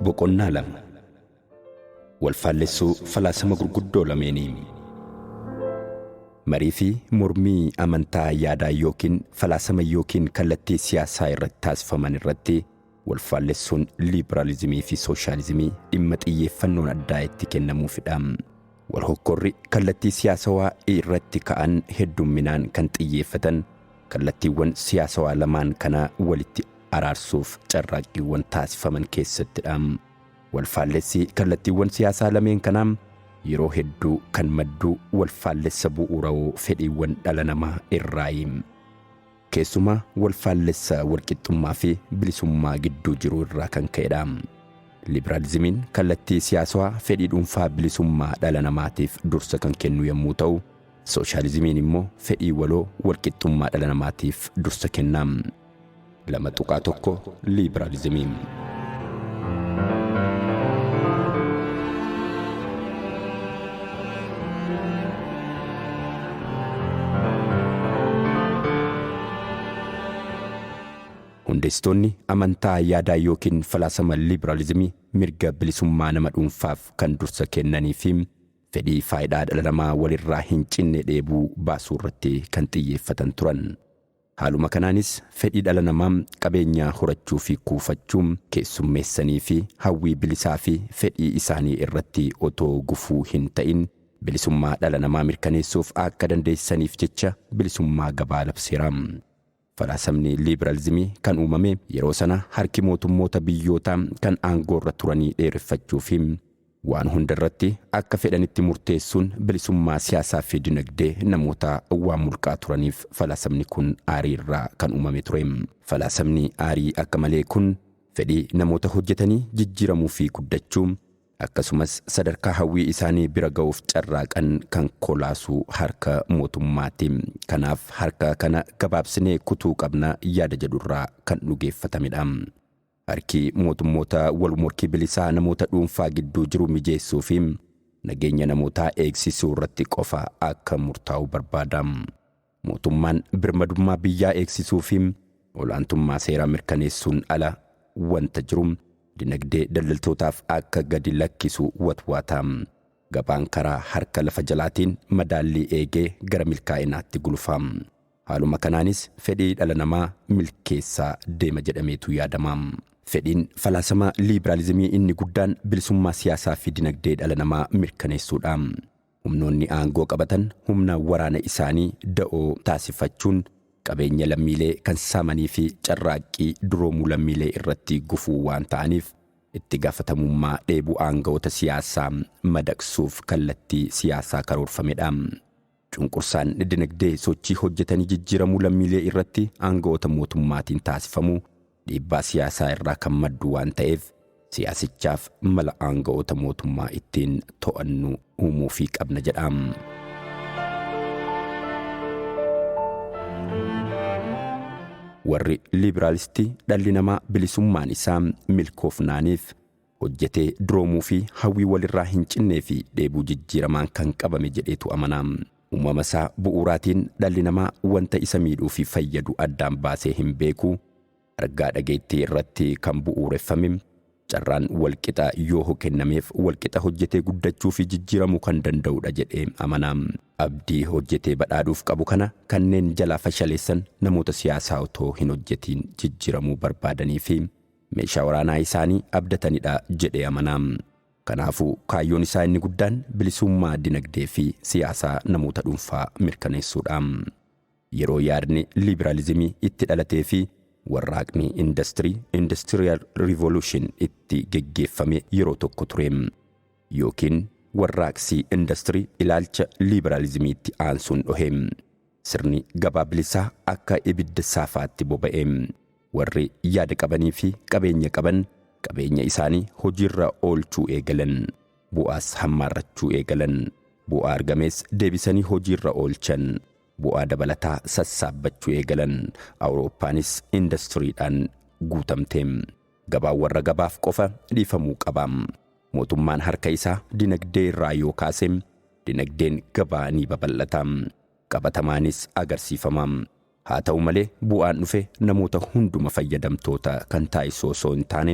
Boqonnaa 2. Walfaallessuu falaasama gurguddoo lameenii. Marii fi mormii amantaa yaadaa yookiin falaasama yookiin kallattii siyaasaa irratti taasifaman irratti walfaallessuun liibiraalizimii fi sooshaalizimii dhimma xiyyeeffannoon addaa itti kennamuufidha. Walhokkorri kallattii siyaasawaa irratti ka'an heddumminaan kan xiyyeeffatan kallattiiwwan siyaasawaa lamaan kana walitti araarsuuf carraaqqiiwwan taasifaman keessattidha. Walfaallessi kallattiiwwan siyaasaa lameen kanaa yeroo hedduu kan maddu walfaallessa bu'uurawoo fedhiiwwan dhala namaa irraayi. Keessumaa walfaallessa walqixxummaa fi bilisummaa gidduu jiru irraa kan ka'edha. Liberaalizimiin kallattii siyaasawaa fedhii dhuunfaa bilisummaa dhala namaatiif dursa kan kennu yommuu ta'u, sooshaalizimiin immoo fedhii waloo walqixxummaa dhala namaatiif dursa kenna. 2.1 Liberaalizimii. Hundeessitoonni amantaa yaadaa yookiin falaasama liberaalizimii mirga bilisummaa nama dhuunfaaf kan dursa kennanii fi fedhii faayidaa dhala namaa walirraa hin cinne dheebuu baasuu irratti kan xiyyeeffatan turan. Haaluma kanaanis fedhii dhala namaa qabeenya horachuu fi kuufachuu keessummeessanii fi hawwii bilisaa fi fedhii isaanii irratti otoo gufuu hin ta'in bilisummaa dhala namaa mirkaneessuuf akka dandeessisaniif jecha bilisummaa gabaa labseera. Falaasamni liibiraalizimii kan uumame yeroo sana harki mootummoota biyyootaa kan aangoorra turanii dheereffachuu fi waan hunda irratti akka fedhanitti murteessuun bilisummaa siyaasaa fi dinagdee namootaa waan mulqaa turaniif falaasamni kun aarii irraa kan uumame ture. Falaasamni aarii akka malee kun fedhii namoota hojjetanii jijjiiramuu fi guddachuu akkasumas sadarkaa hawwii isaanii bira ga'uuf carraaqan kan kolaasu harka mootummaati. Kanaaf harka kana gabaabsinee kutuu qabna yaada jedhurraa kan dhugeeffatamedha. Harki mootummoota wal morkii bilisaa namoota dhuunfaa gidduu jiru mijeessuu fi nageenya namootaa eegsisuu irratti qofa akka murtaa'u barbaada. Mootummaan birmadummaa biyyaa eegsisuu fi olaantummaa seeraa mirkaneessuun ala wanta jiru dinagdee daldaltootaaf akka gadi lakkisu watwaata. Gabaan karaa harka lafa jalaatiin madaallii eegee gara milkaa'inaatti gulufa. Haaluma kanaanis fedhii dhala namaa milkeessaa deema jedhameetu yaadama. Fedhiin falaasama liibiraalizimii inni guddaan bilisummaa siyaasaa fi dinagdee dhala namaa mirkaneessuudha. Humnoonni aangoo qabatan humna waraana isaanii da'oo taasifachuun qabeenya lammiilee kan saamanii fi carraaqqii duroomuu lammiilee irratti gufuu waan ta'aniif itti gaafatamummaa dheebuu aanga'oota siyaasaa madaqsuuf kallattii siyaasaa karoorfamedha. Cunqursaan dinagdee sochii hojjetanii jijjiiramuu lammiilee irratti aanga'oota mootummaatiin taasifamu dhiibbaa siyaasaa irraa kan maddu waan ta'eef siyaasichaaf mala aanga'oota mootummaa ittiin to'annu uumuufii qabna jedha. Warri liibiraalistii dhalli namaa bilisummaan isaa milkoofnaaniif hojjetee duroomuu fi hawwii walirraa hin cinnee fi dheebuu jijjiiramaan kan qabame jedheetu amana. Uumama isaa bu'uuraatiin dhalli namaa wanta isa miidhuu fi fayyadu addaan baasee hin beeku. Argaa dhageettii irratti kan bu'uureffame carraan walqixa yoo kennameef walqixa hojjetee guddachuu fi jijjiiramuu kan danda'udha jedhee amana. Abdii hojjetee badhaadhuuf qabu kana kanneen jalaa fashaleessan namoota siyaasaa otoo hin hojjetiin jijjiiramuu barbaadanii fi meeshaa waraanaa isaanii abdatanidha jedhee amana. Kanaafuu kaayyoon isaa inni guddaan bilisummaa dinagdee fi siyaasaa namoota dhuunfaa mirkaneessuudha. Yeroo yaadni liibiraalizimii itti dhalatee fi warraaqni indastirii Industrial Revolution itti geggeeffame yeroo tokko ture. Yookiin warraaqsi indastirii ilaalcha liibiraalizimiitti aansuun dhohe. Sirni gabaa bilisaa akka ibidda saafaatti boba'e. Warri yaada qabanii fi qabeenya qaban qabeenya isaanii hojiirra oolchuu eegalan. Bu'aas hammaarrachuu eegalan. Bu'aa argames deebisanii hojiirra oolchan. Bu'aa dabalataa sassaabbachuu eegalan. Awurooppaanis indastiriidhaan guutamte. Gabaan warra gabaaf qofa dhiifamuu qaba. Mootummaan harka isaa dinagdee irraa yoo kaase dinagdeen gabaa ni babal'ata. Qabatamaanis agarsiifama. Haa ta'u malee bu'aan dhufe namoota hunduma fayyadamtoota kan taasisu osoo hin taane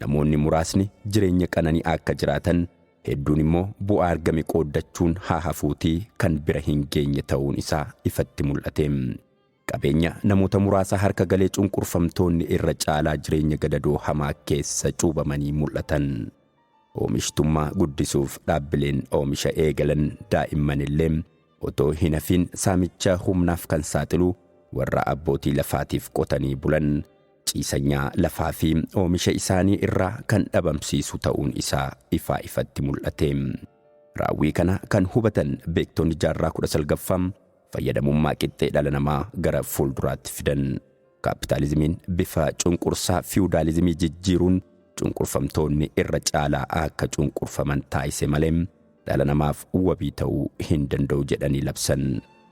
Namoonni muraasni jireenya qananii akka jiraatan, hedduun immoo bu'aa argame qooddachuun haa hafuutii kan bira hin geenye ta'uun isaa ifatti mul'ate. Qabeenya namoota muraasa harka galee cunqurfamtoonni irra caalaa jireenya gadadoo hamaa keessa cuubamanii mul'atan. Oomishtummaa guddisuuf dhaabbileen oomisha eegalan daa'imman illee otoo hin hafin saamicha humnaaf kan saaxilu warra abbootii lafaatiif qotanii bulan ciisanyaa lafaa fi oomisha isaanii irraa kan dhabamsiisu ta'uun isaa ifaa ifatti mul'ate. Raawwii kana kan hubatan beektonni jaarraa 19ffaa fayyadamummaa qixxee dhala namaa gara fuulduraatti fidan. Kaapitaalizimiin bifa cunqursaa fiwudaalizimii jijjiiruun cunqurfamtoonni irra caalaa akka cunqurfaman taasise malee dhala namaaf wabii ta'uu hin danda'u jedhanii labsan.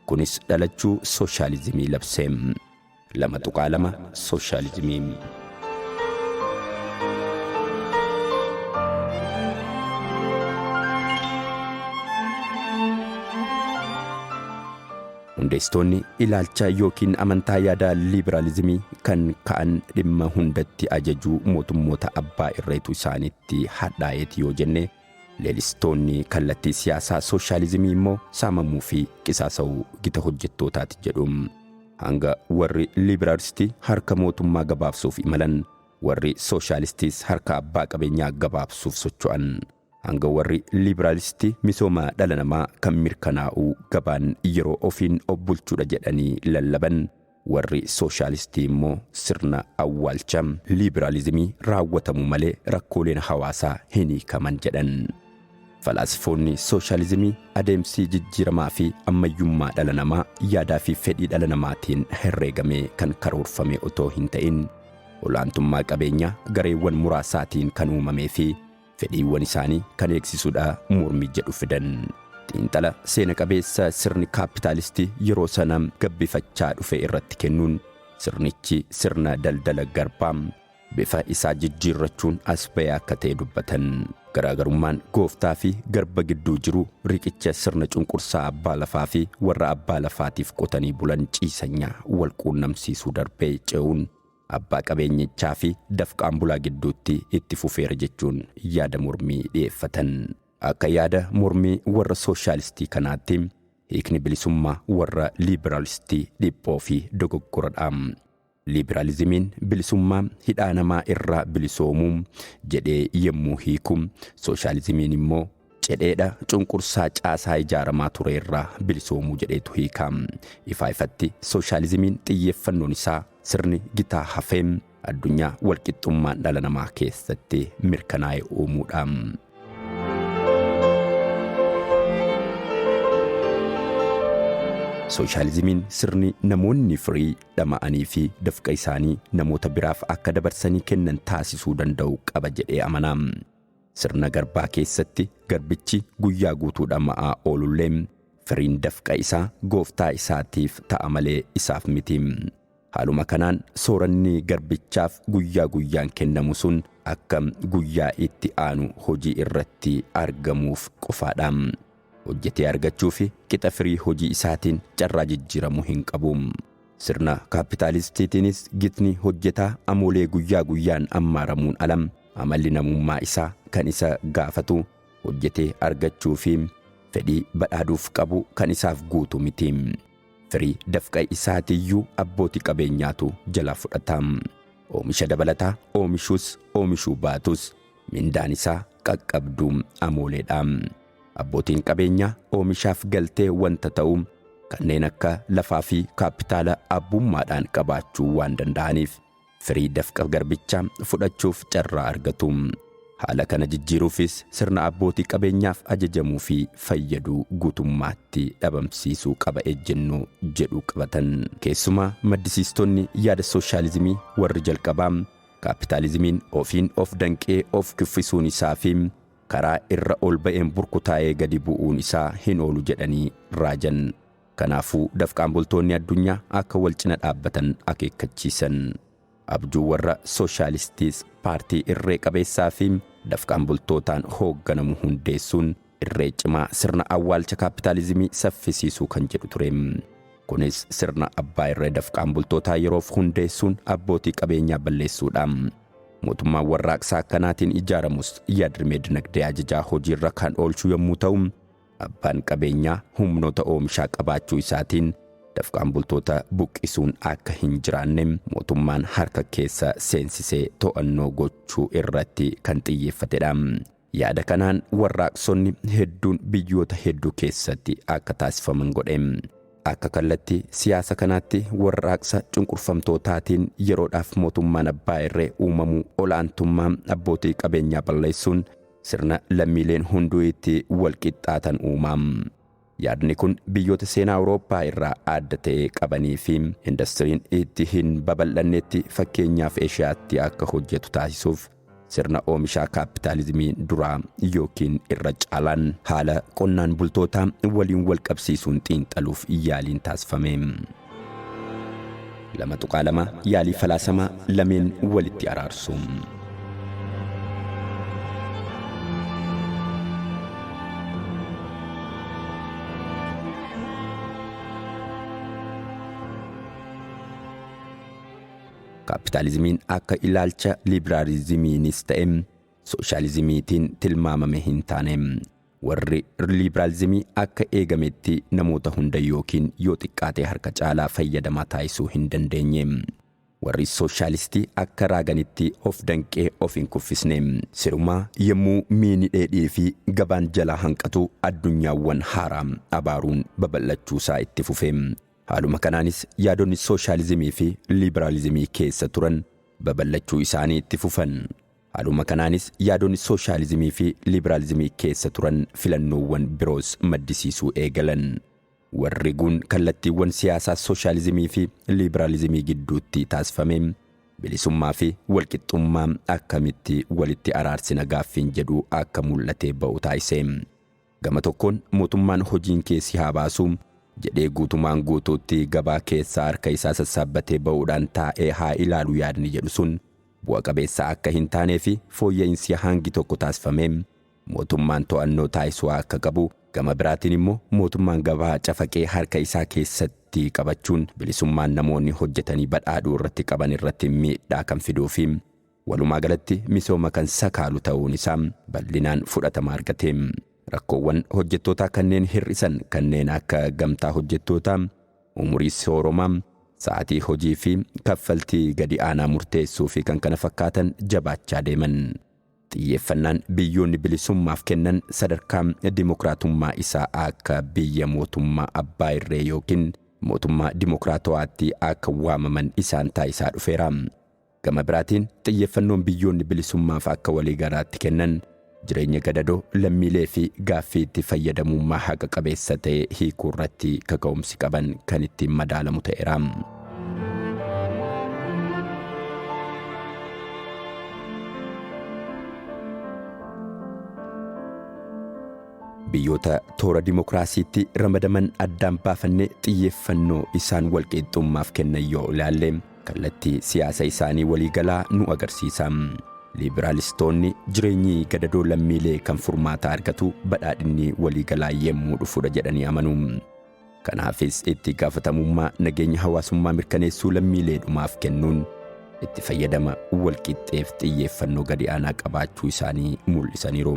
Kunis dhalachuu sooshaalizimii labse. 2.2 Sooshaalizimii. Hundeessitoonni ilaalcha yookiin amantaa yaada liibiraalizimii kan ka'an dhimma hundatti ajajuu mootummoota abbaa irreetu isaanitti hadhaa'eeti yoo jenne, leellistoonni kallattii siyaasaa sooshaalizimii immoo saamamuu fi qisaasa'uu gita hojjettootaati jedhu. Hanga warri liibiraalistii harka mootummaa gabaabsuuf imalan, warri sooshaalistiis harka abbaa qabeenyaa gabaabsuuf socho'an. Hanga warri liibiraalistii misooma dhala namaa kan mirkanaa'u gabaan yeroo ofiin of bulchuudha jedhanii lallaban, warri sooshaalistii immoo sirna awwaalcha liibiraalizimii raawwatamu malee rakkooleen hawaasaa hin hiikaman jedhan. Falaasifoonni sooshaalizimii adeemsi jijjiiramaa fi ammayyummaa dhala namaa yaadaa fi fedhii dhala namaatiin herreegamee kan karoorfame otoo hin ta'in olaantummaa qabeenyaa gareewwan muraasaatiin kan uumamee fi fedhiiwwan isaanii kan eegsisudha mormii jedhu fidan. Xiinxala seena qabeessa sirni kaapitaalistii yeroo sana gabbifachaa dhufe irratti kennuun sirnichi sirna daldala garbaa bifa isaa jijjiirrachuun as ba'e akka ta'e dubbatan. Garaagarummaan gooftaa fi garba gidduu jiru riqicha sirna cunqursaa abbaa lafaa fi warra abbaa lafaatiif qotanii bulan ciisanyaa wal quunnamsiisuu darbee ce'uun abbaa qabeenyichaa fi dafqaan bulaa gidduutti itti fufeera jechuun yaada mormii dhiyeeffatan. Akka yaada mormii warra sooshaalistii kanaatti hiikni bilisummaa warra liibiraalistii dhiphoo fi dogoggoradha. Liibiraalizimiin bilisummaa hidhaa namaa irraa bilisoomuu jedhee yommuu hiiku, sooshaalizimiin immoo cedheedha cunqursaa caasaa ijaaramaa ture irraa bilisoomuu jedheetu hiika. Ifaa ifatti sooshaalizimiin xiyyeeffannoon isaa sirni gitaa hafee addunyaa walqixxummaan dhala namaa keessatti mirkanaa'e uumuudha. Sooshaalizimiin sirni namoonni firii dhama'anii fi dafqa isaanii namoota biraaf akka dabarsanii kennan taasisuu danda'u qaba jedhee amana. Sirna garbaa keessatti garbichi guyyaa guutuu dhama'aa oolullee firiin dafqa isaa gooftaa isaatiif ta'a malee isaaf miti. Haaluma kanaan sooranni garbichaaf guyyaa guyyaan kennamu sun akka guyyaa itti aanu hojii irratti argamuuf qofaadha. Hojjetee argachuu fi qixa firii hojii isaatiin carraa jijjiiramuu hin qabu. Sirna kaapitaalistiitiinis gitni hojjetaa amoolee guyyaa guyyaan ammaaramuun ala amalli namummaa isaa kan isa gaafatu hojjetee argachuu fi fedhii badhaaduuf qabu kan isaaf guutu miti. Firii dafqa isaatiiyyuu abbootii qabeenyaatu jalaa fudhata. Oomisha dabalataa oomishuus oomishuu baatus mindaan isaa qaqqabduu amooleedha. Abbootiin qabeenyaa oomishaaf galtee wanta ta'u kanneen akka lafaa fi kaapitaala abbummaadhaan qabaachuu waan danda'aniif firii dafqa garbichaa fudhachuuf carraa argatu. Haala kana jijjiiruufis sirna abbootii qabeenyaaf ajajamuu fi fayyaduu guutummaatti dhabamsiisuu qaba ejjennoo jedhu qabatan. Keessumaa maddisiistonni yaada sooshaalizimii warri jalqabaa kaapitaalizimiin ofiin of danqee of kuffisuun isaa fi karaa irra ol ba'een burkutaa'ee gadi bu'uun isaa hin oolu jedhanii raajan. Kanaafuu dafqaan bultoonni addunyaa akka wal cina dhaabbatan akeekkachiisan. Abjuu warra sooshaalistiis paartii irree qabeessaa fi dafqaan bultootaan hoogganamu hundeessuun irree cimaa sirna awwaalcha kaapitaalizimii saffisiisuu kan jedhu ture. Kunis sirna abbaa irree dafqaan bultootaa yeroof hundeessuun abbootii qabeenyaa balleessuudha. Mootummaan warraaqsaa akkanaatiin ijaaramus yaadrimee dinagdee ajajaa hojiirra kan oolchu yommuu ta'u, abbaan qabeenyaa humnoota oomishaa qabaachuu isaatiin dafqaan bultoota buqqisuun akka hin jiraanne mootummaan harka keessa seensisee to'annoo gochuu irratti kan xiyyeeffatedha. Yaada kanaan warraaqsonni hedduun biyyoota hedduu keessatti akka taasifaman godhe. Akka kallattii siyaasa kanaatti warraaqsa cunqurfamtootaatiin yeroodhaaf mootummaan abbaa irree uumamuu olaantummaa abbootii qabeenyaa balleessuun sirna lammiileen hunduu itti wal qixxaatan uumaa. Yaadni kun biyyoota seenaa Awurooppaa irraa adda ta'e qabanii fi indastiriin itti hin babal'annetti, fakkeenyaaf Eeshiyaatti, akka hojjetu taasisuuf sirna oomishaa kaapitaalizimii duraa yookiin irra caalaan haala qonnaan bultootaa waliin wal qabsiisuun xiinxaluuf yaaliin taasifame. 2.2 Yaalii falaasamaa lameen walitti araarsu. Kaapitaalizimiin akka ilaalcha liibiraalizimiinis ta'e sooshaalizimiitiin tilmaamame hin taane. Warri liibiraalizimii akka eegametti namoota hunda yookiin yoo xiqqaate harka caalaa fayyadamaa taasisuu hin dandeenye. Warri sooshaalistii akka raaganitti of danqee of hin kuffisne. Sirumaa yommuu miini dheedhii fi gabaan jalaa hanqatu addunyaawwan haaraa abaaruun babal'achuusaa itti fufe. Haaluma kanaanis yaadonni sooshaalizimii fi liibiraalizimii keessa turan babal'achuu isaanii itti fufan. Haaluma kanaanis yaadonni sooshaalizimii fi liibiraalizimii keessa turan filannoowwan biroos maddisiisuu eegalan. Warri kun kallattiiwwan siyaasaa sooshaalizimii fi liibiraalizimii gidduutti taasifame bilisummaa fi walqixxummaa akkamitti walitti araarsina gaaffiin jedhu akka mul'atee ba'u taasise. Gama tokkoon mootummaan hojiin keessi haa baasu jedhee guutumaan guutuutti gabaa keessaa harka isaa sassaabbatee ba'uudhaan taa'ee haa ilaalu yaadni jedhu sun bu'a qabeessa akka hin taanee fi fooyya'insi hangi tokko taasifame mootummaan to'annoo taasisuu akka qabu, gama biraatiin immoo mootummaan gabaa cafaqee harka isaa keessatti qabachuun bilisummaan namoonni hojjetanii badhaadhuu irratti qaban irratti miidhaa kan fiduu fi walumaa galatti misooma kan sakaalu ta'uun isaa bal'inaan fudhatama argate. Rakkoowwan hojjettootaa kanneen hir'isan kanneen akka gamtaa hojjettootaa, umurii sooromaa, sa'aatii hojii fi kaffaltii gadi aanaa murteessuu fi kan kana fakkaatan jabaachaa deeman. Xiyyeeffannaan biyyoonni bilisummaaf kennan sadarkaa dimokiraatummaa isaa akka biyya mootummaa abbaa irree yookiin mootummaa dimokiraatawaatti akka waamaman isaan taasisaa dhufeera. Gama biraatiin xiyyeeffannoon biyyoonni bilisummaaf akka waliigalaatti kennan jireenya gadadoo lammiilee fi gaaffii itti fayyadamummaa haqa qabeessa ta'e hiikuu irratti kaka'umsi qaban kan ittiin madaalamu ta'eera. Biyyoota toora dimokiraasiitti ramadaman addaan baafannee xiyyeeffannoo isaan walqixxummaaf kennan yoo ilaalle, kallattii siyaasa isaanii waliigalaa nu agarsiisa. Liibiraalistoonni jireenyi gadadoo lammiilee kan furmaata argatu badhaadhinni waliigalaa yemmuu dhufudha jedhanii amanu. Kanaafis itti gaafatamummaa nageenya hawaasummaa mirkaneessuu lammiileedhumaaf kennuun itti fayyadama walqixxeef xiyyeeffannoo gadi aanaa qabaachuu isaanii mul'isaniiru.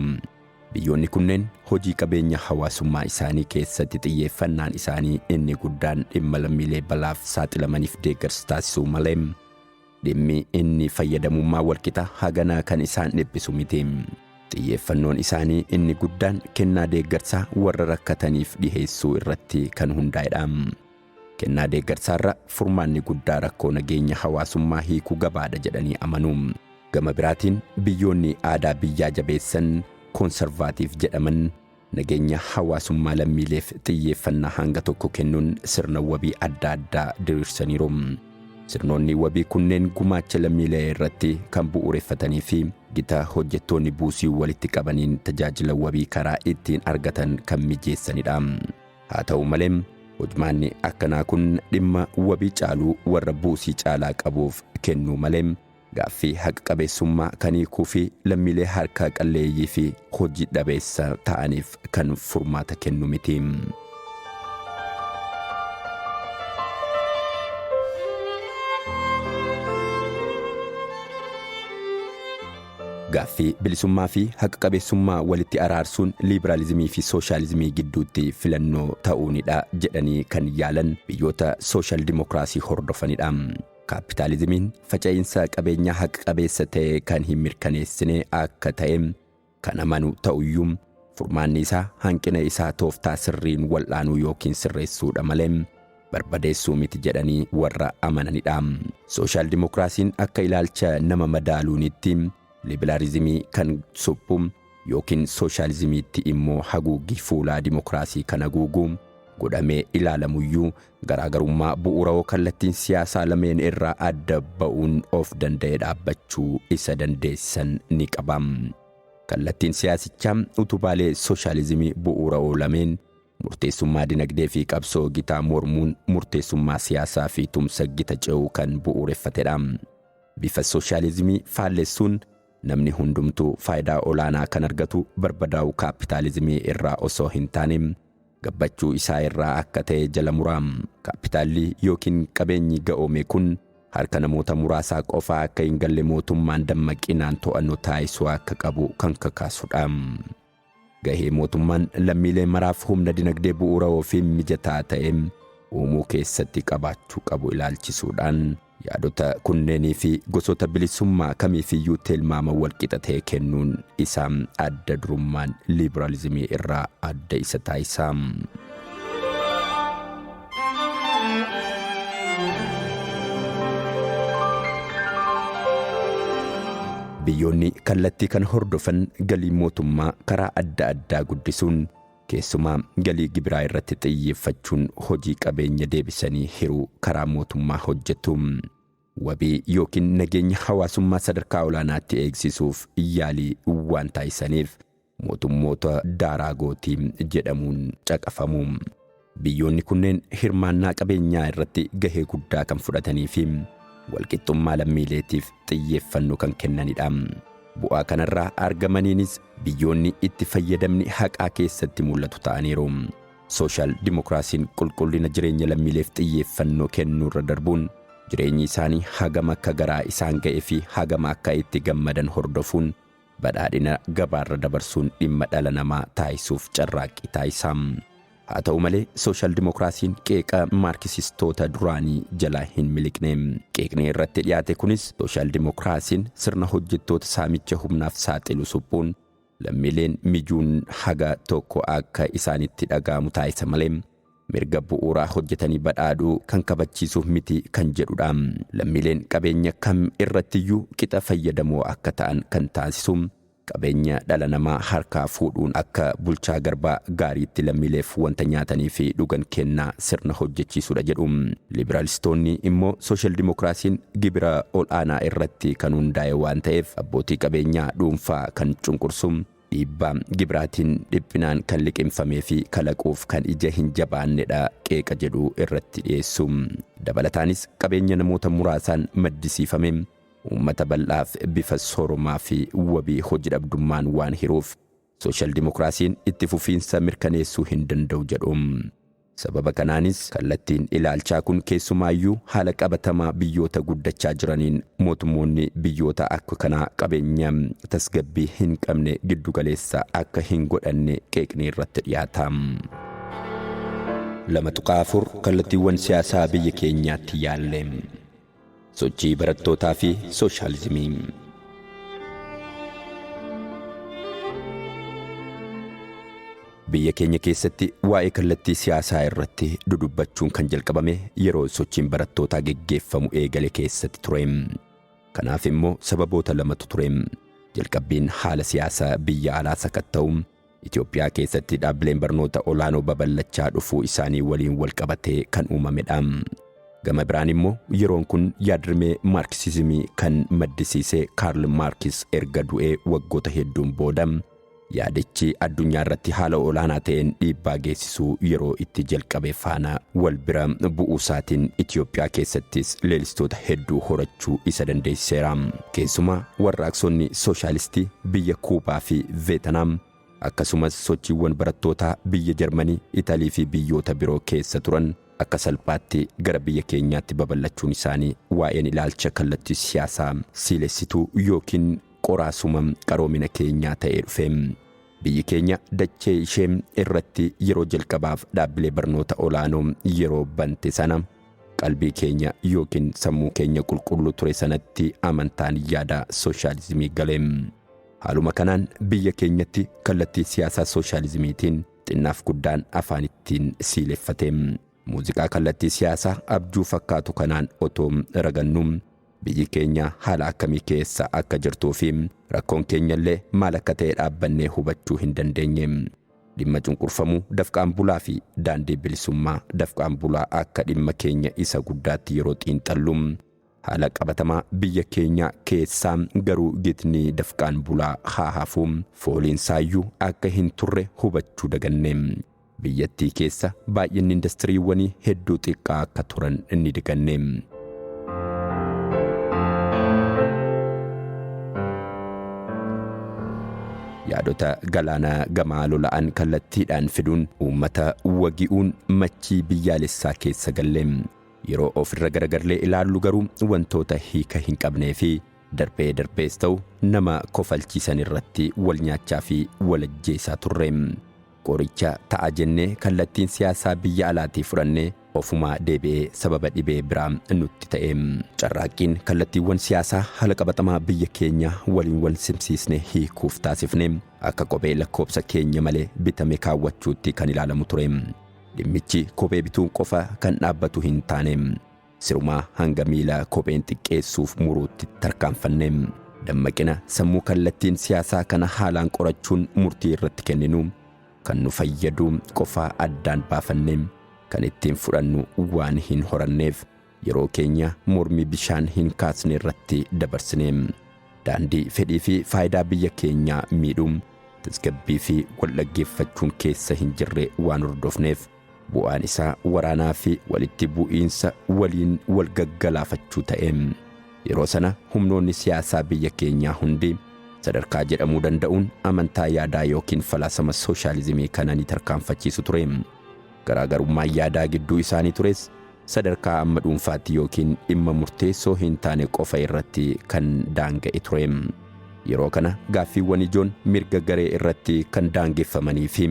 Biyyoonni kunneen hojii qabeenya hawaasummaa isaanii keessatti xiyyeeffannaan isaanii inni guddaan dhimma lammiilee balaaf saaxilamaniif deeggarsa taasisuu malee dhimmi inni fayyadamummaa walqixa haganaa kan isaan dhiphisu miti. Xiyyeeffannoon isaanii inni guddaan kennaa deeggarsaa warra rakkataniif dhiheessuu irratti kan hundaa'edha. Kennaa deeggarsaarra furmaanni guddaa rakkoo nageenya hawaasummaa hiikuu gabaadha jedhanii amanu. Gama biraatiin biyyoonni aadaa biyyaa jabeessan, koonsarvaatiif jedhaman, nageenya hawaasummaa lammiileef xiyyeeffannaa hanga tokko kennuun sirna wabii adda addaa diriirsaniiru. Sirnoonni wabii kunneen gumaacha lammiilee irratti kan bu'uureffatanii fi gita hojjettoonni buusii walitti qabaniin tajaajila wabii karaa ittiin argatan kan mijeessanidha. Haa ta'u malee, hojmaanni akkanaa kun dhimma wabii caaluu warra buusii caalaa qabuuf kennuu malee gaaffii haqa qabeessummaa kan hiikuu fi lammiilee harka qalleeyyii fi hojii dhabeessa ta'aniif kan furmaata kennu miti. Gaaffii bilisummaa fi haqa qabeessummaa walitti araarsuun liibiraalizimii fi sooshaalizimii gidduutti filannoo ta'uunidha jedhanii kan yaalan biyyoota sooshaal dimokiraasii hordofanidha. Kaapitaalizimiin faca'iinsa qabeenyaa haqa qabeessa ta'e kan hin mirkaneessine akka ta'e kan amanu ta'uyyuu, furmaanni isaa hanqina isaa tooftaa sirriin wal'aanuu yookiin sirreessuudha malee barbadeessuu miti jedhanii warra amananidha. Sooshaal dimokiraasiin akka ilaalcha nama madaaluunitti liberaalizimii kan suphu yookiin sooshaalizimiitti immoo haguuggii fuulaa dimokiraasii kan haguugu godhamee ilaalamuyyuu, garaagarummaa bu'uurawoo kallattiin siyaasaa lameen irraa adda ba'uun of danda'e dhaabbachuu isa dandeessisan ni qaba. Kallattiin siyaasichaa utubaalee sooshaalizimii bu'uurawoo lameen, murteessummaa dinagdee fi qabsoo gitaa mormuun, murteessummaa siyaasaa fi tumsa gita ce'uu kan bu'uureffatedha. Bifa sooshaalizimii faallessuun namni hundumtuu faayidaa olaanaa kan argatu barbadaa'uu kaapitaalizimii irraa osoo hin taane gabbachuu isaa irraa akka ta'e jala mura. Kaapitaalli yookiin qabeenyi ga'oome kun harka namoota muraasaa qofaa akka hin galle mootummaan dammaqinaan to'annoo taasisuu akka qabu kan kakaasudha. Gahee mootummaan lammiilee maraaf humna dinagdee bu'uurawoo fi mijataa ta'e uumuu keessatti qabaachuu qabu ilaalchisuudhaan, yaadota kunneenii fi gosoota bilisummaa kamiifiyyuu tilmaama walqixa ta'e kennuun isaa adda durummaan liibiraalizimii irraa adda isa taasisa. Biyyoonni kallattii kan hordofan galii mootummaa karaa adda addaa guddisuun, keessumaa galii gibiraa irratti xiyyeeffachuun, hojii qabeenya deebisanii hiruu karaa mootummaa hojjetu. Wabii yookiin nageenya hawaasummaa sadarkaa olaanaatti eegsisuuf yaalii waan taasisaniif mootummoota daaraa gootii jedhamuun caqafamu. Biyyoonni kunneen hirmaannaa qabeenyaa irratti gahee guddaa kan fudhatanii fi walqixxummaa lammiileetiif xiyyeeffannoo kan kennanidha. Bu'aa kanarraa argamaniinis biyyoonni itti fayyadamni haqaa keessatti mul'atu ta'aniiru. Sooshaal dimokiraasiin qulqullina jireenya lammiileef xiyyeeffannoo kennuurra darbuun, jireenyi isaanii hagam akka garaa isaan ga'ee fi hagam akka itti gammadan hordofuun, badhaadhina gabaarra dabarsuun dhimma dhala namaa taasisuuf carraaqqii taasisa. Haa ta'u malee, sooshaal dimokiraasiin qeeqa maarkisistoota duraanii jalaa hin miliqne. Qeeqni irratti dhiyaate kunis sooshaal dimokiraasiin sirna hojjettoota saamicha humnaaf saaxilu suphuun lammiileen mijuun haga tokko akka isaanitti dhaga'amu taasisa malee mirga bu'uuraa hojjetanii badhaadhuu kan kabachiisuuf miti kan jedhudha. Lammiileen qabeenya kam irrattiyyuu qixa fayyadamoo akka ta'an kan taasisu qabeenya dhala namaa harkaa fuudhuun akka bulchaa garbaa gaariitti lammiileef wanta nyaatanii fi dhugan kennaa sirna hojjechiisudha jedhu. Liberaalistoonni immoo sooshaal dimokiraasiin gibira ol aanaa irratti kan hundaa'e waan ta'eef abbootii qabeenyaa dhuunfaa kan cunqursu, dhiibbaa gibiraatiin dhiphinaan kan liqimfamee fi kalaquuf kan ija hin jabaannedha qeeqa jedhu irratti dhiyeessu. Dabalataanis qabeenya namoota muraasaan maddisiifame uummata bal'aaf bifa sooromaa fi wabii hojii dhabdummaan waan hiruuf sooshaal dimokiraasiin itti fufiinsa mirkaneessuu hin danda'u jedhu. Sababa kanaanis kallattiin ilaalchaa kun keessumaayyuu haala qabatamaa biyyoota guddachaa jiraniin mootummoonni biyyoota akka kanaa qabeenya tasgabbii hin qabne giddugaleessa akka hin godhanne qeeqni irratti dhiyaata. 2.4 Kallattiiwwan siyaasaa biyya keenyaatti yaalle. Sochii barattootaa fi sooshaalizimii. Biyya keenya keessatti waa'ee kallattii siyaasaa irratti dudubbachuun kan jalqabame yeroo sochiin barattootaa geggeeffamu eegale keessatti ture. Kanaaf immoo sababoota lamatu ture. Jalqabbiin haala siyaasaa biyya alaa sakatta'u Itoophiyaa keessatti dhaabbileen barnoota olaanoo babal'achaa dhufuu isaanii waliin wal qabatee kan uumamedha. Gama biraan immoo yeroon kun yaadrimee maarkisizimii kan maddisiise Kaarl Maarkis erga du'ee waggoota hedduun booda yaadichi addunyaa irratti haala olaanaa ta'een dhiibbaa geessisuu yeroo itti jalqabe faana wal bira bu'uu isaatiin Itoophiyaa keessattis leellistoota hedduu horachuu isa dandeessiseera. Keessumaa warraaqsonni sooshaalistii biyya Kuubaa fi Veetanaam, akkasumas sochiiwwan barattootaa biyya Jarmanii, Italii fi biyyoota biroo keessa turan akka salphaatti gara biyya keenyaatti babal'achuun isaanii waa'een ilaalcha kallattii siyaasaa siilessituu yookiin qoraasuma qaroomina keenyaa ta'ee dhufe. Biyyi keenya dachee ishee irratti yeroo jalqabaaf dhaabbilee barnoota olaanoo yeroo bante sana qalbii keenya yookiin sammuu keenya qulqulluu ture sanatti amantaan yaada sooshaalizimii gale. Haaluma kanaan biyya keenyatti kallattii siyaasaa sooshaalizimiitiin xinnaaf guddaan afaan ittiin siileffate. Muuziqaa kallattii siyaasaa abjuu fakkaatu kanaan otoo ragannu biyyi keenya haala akkamii keessa akka jirtuu fi rakkoon keenyallee maal akka ta'e dhaabbannee hubachuu hin dandeenye. Dhimma cunqurfamuu dafqaan bulaa fi daandii bilisummaa dafqaan bulaa akka dhimma keenya isa guddaatti yeroo xiinxallu haala qabatamaa biyya keenya keessaa garuu gitni dafqaan bulaa haa hafu fooliin saayyuu akka hin turre hubachuu daganne. Biyyattii keessa baay'inni indastiriiwwanii hedduu xiqqaa akka turan ni daganne. Yaadota galaana gamaa lola'an kallattiidhaan fiduun uummata wagi'uun machii biyyaalessaa keessa galle. Yeroo ofirra garagarlee ilaallu garuu wantoota hiika hin qabnee fi darbee darbees ta'u nama kofalchiisan irratti wal nyaachaa fi wal ajjeesaa turre. Qoricha ta'a jennee kallattiin siyaasaa biyya alaatii fudhannee ofumaa deebi'ee sababa dhibee biraa nutti ta'e. Carraaqqiin kallattiiwwan siyaasaa haala qabatamaa biyya keenya waliin wal simsiisne hiikuuf taasifne akka kophee lakkoobsa keenya malee bitame kaawwachuutti kan ilaalamu ture. Dhimmichi kophee bituun qofa kan dhaabbatu hin taane. Sirumaa hanga miila kopheen xiqqeessuuf muruutti tarkaanfanne. Dammaqina sammuu kallattiin siyaasaa kana haalaan qorachuun murtii irratti kenninu kan nu fayyadu qofaa addaan baafanne kan ittiin fudhannu waan hin horanneef yeroo keenya mormii bishaan hin kaasne irratti dabarsine. Daandii fedhii fi faayidaa biyya keenyaa miidhuu tasgabbii fi wal dhaggeeffachuun keessa hin jirre waan hordofneef bu'aan isaa waraanaa fi walitti bu'iinsa waliin wal gaggalaafachuu ta'e. Yeroo sana humnoonni siyaasaa biyya keenyaa hundi sadarkaa jedhamuu danda'uun amantaa yaadaa yookiin falaasama sooshaalizimii kana ni tarkaanfachiisu ture. Garaagarummaan yaadaa gidduu isaanii tures sadarkaa amma dhuunfaatti yookiin dhimma murteessoo hin taane qofa irratti kan daanga'e ture. Yeroo kana gaaffiiwwan ijoon mirga garee irratti kan daangeffamanii fi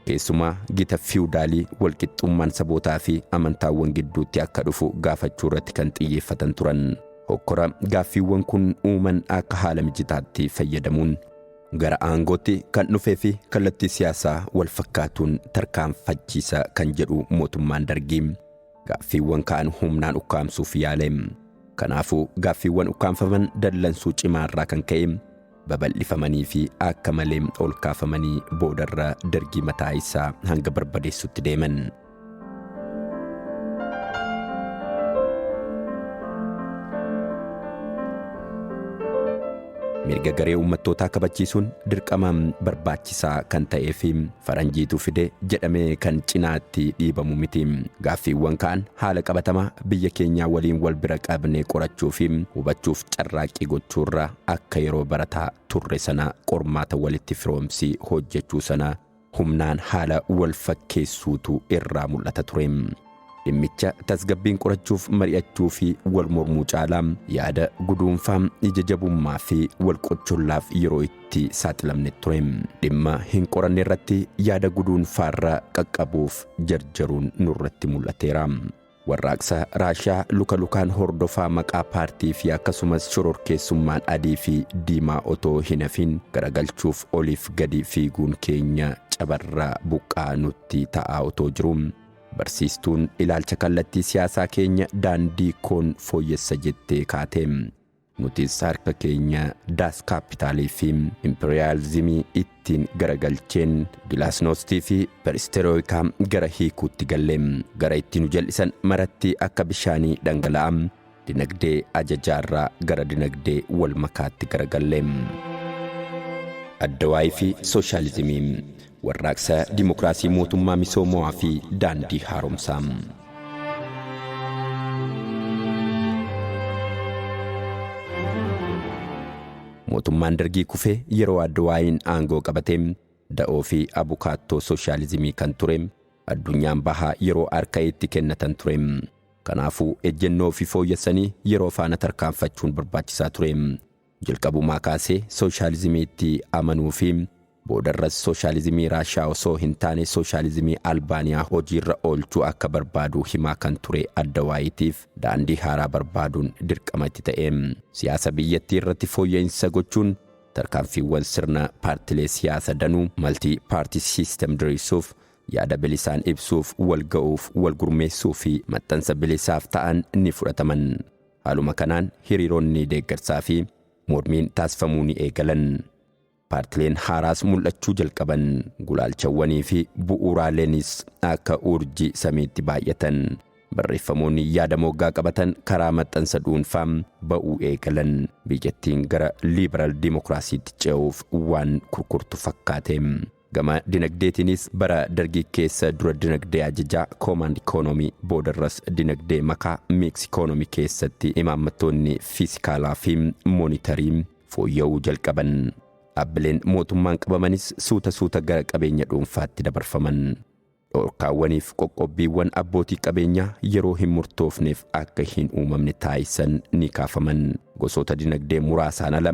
keessumaa gita fiwudaalii walqixxummaan sabootaa fi amantaawwan gidduutti akka dhufu gaafachuu irratti kan xiyyeeffatan turan. Hokkora gaaffiiwwan kun uuman akka haala mijataatti fayyadamuun gara aangootti kan dhufee fi kallattii siyaasaa wal fakkaatuun tarkaanfachiisa kan jedhu mootummaan Dargii gaaffiiwwan ka'an humnaan ukkaamsuuf yaale. Kanaafuu gaaffiiwwan ukkaamfaman dallansuu cimaarraa kan ka'e babal'ifamanii fi akka malee ol kaafamanii boodarra Dargii mataa isaa hanga barbadeessutti deeman. Mirga garee uummattootaa kabachiisuun dirqamaan barbaachisaa kan ta'ee fi faranjiitu fide jedhamee kan cinaatti dhiibamu miti. Gaaffiiwwan ka'an haala qabatamaa biyya keenyaa waliin wal bira qabnee qorachuu fi hubachuuf carraaqqii gochuurra akka yeroo barataa turre sana qormaata walitti firoomsii hojjechuu sana humnaan haala wal fakkeessuutu irraa mul'ata ture. Dhimmicha tasgabbiin qorachuuf mari'achuu fi wal mormuu caalaa yaada guduunfaa ija jabummaa fi wal qochollaaf yeroo itti saaxilamne ture. Dhimma hin qoranne irratti yaada guduunfaarra qaqqabuuf jarjaruun nurratti mul'ateera. Warraaqsa Raashiyaa luka lukaan hordofaa maqaa paartii fi akkasumas shororkeessummaan adii fi diimaa otoo hin hafin garagalchuuf oliif gadi fiiguun keenya cabarraa buqqaa nutti ta'aa otoo jiru. Barsiistuun ilaalcha kallattii siyaasaa keenya daandii koon fooyyessa jettee kaate. Nutis harka keenya daas kaapitaalii fi imperiyaalizimii ittiin garagalcheen gilaasnoostii fi peristerooyikaa gara hiikuutti galle. Gara itti nu jal'isan maratti akka bishaanii dhangala'a. Dinagdee ajajaarraa gara dinagdee wal makaatti garagalle. Addawaayii fi sooshaalizimii warraaqsa dimokiraasii mootummaa misoomawaa fi daandii haaromsaa. Mootummaan Dargii kufee yeroo Addawaayiin aangoo qabate da'oo fi abukaattoo sooshaalizimii kan ture addunyaan bahaa yeroo harka itti kennatan ture. Kanaafuu ejjennoo fi fooyyessanii yeroo faana tarkaanfachuun barbaachisaa ture. Jalqabumaa kaasee sooshaalizimiitti amanuu fi boodarras sooshaalizimii Raashaa osoo hin taane sooshaalizimii Albaaniyaa hojiirra oolchuu akka barbaadu himaa kan ture Addawaayiitiif daandii haaraa barbaaduun dirqama itti ta'e. Siyaasa biyyattii irratti fooyya'insa gochuun tarkaanfiiwwan sirna paartilee siyaasa danuu multi party system diriirsuuf, yaada bilisaan ibsuuf, wal ga'uuf, wal gurmeessuu fi maxxansa bilisaaf ta'an ni fudhataman. Haaluma kanaan hiriironni deeggarsaa fi mormiin taasifamuu ni eegalan. Paartileen haaraas mul'achuu jalqaban. Gulaalchawwanii fi bu'uuraaleenis akka urjii samiitti baay'atan. Barreeffamoonni yaada moggaa qabatan karaa maxxansa dhuunfaa ba'uu eegalan. Biyyattiin gara liiberaal diimokiraasiitti ce'uuf waan kurkurtu fakkaate. Gama dinagdeetiinis bara Dargii keessa dura dinagdee ajajaa command economy, boodarras dinagdee makaa mix economy keessatti imaammattoonni fiisikaalaa fi moonitarii fooyya'uu jalqaban. Dhaabbileen mootummaan qabamanis suuta suuta gara qabeenya dhuunfaatti dabarfaman. Dhorkaawwaniif qoqqobbiiwwan abbootii qabeenyaa yeroo hin murtoofneef akka hin uumamne taasisan ni kaafaman. Gosoota dinagdee muraasaan ala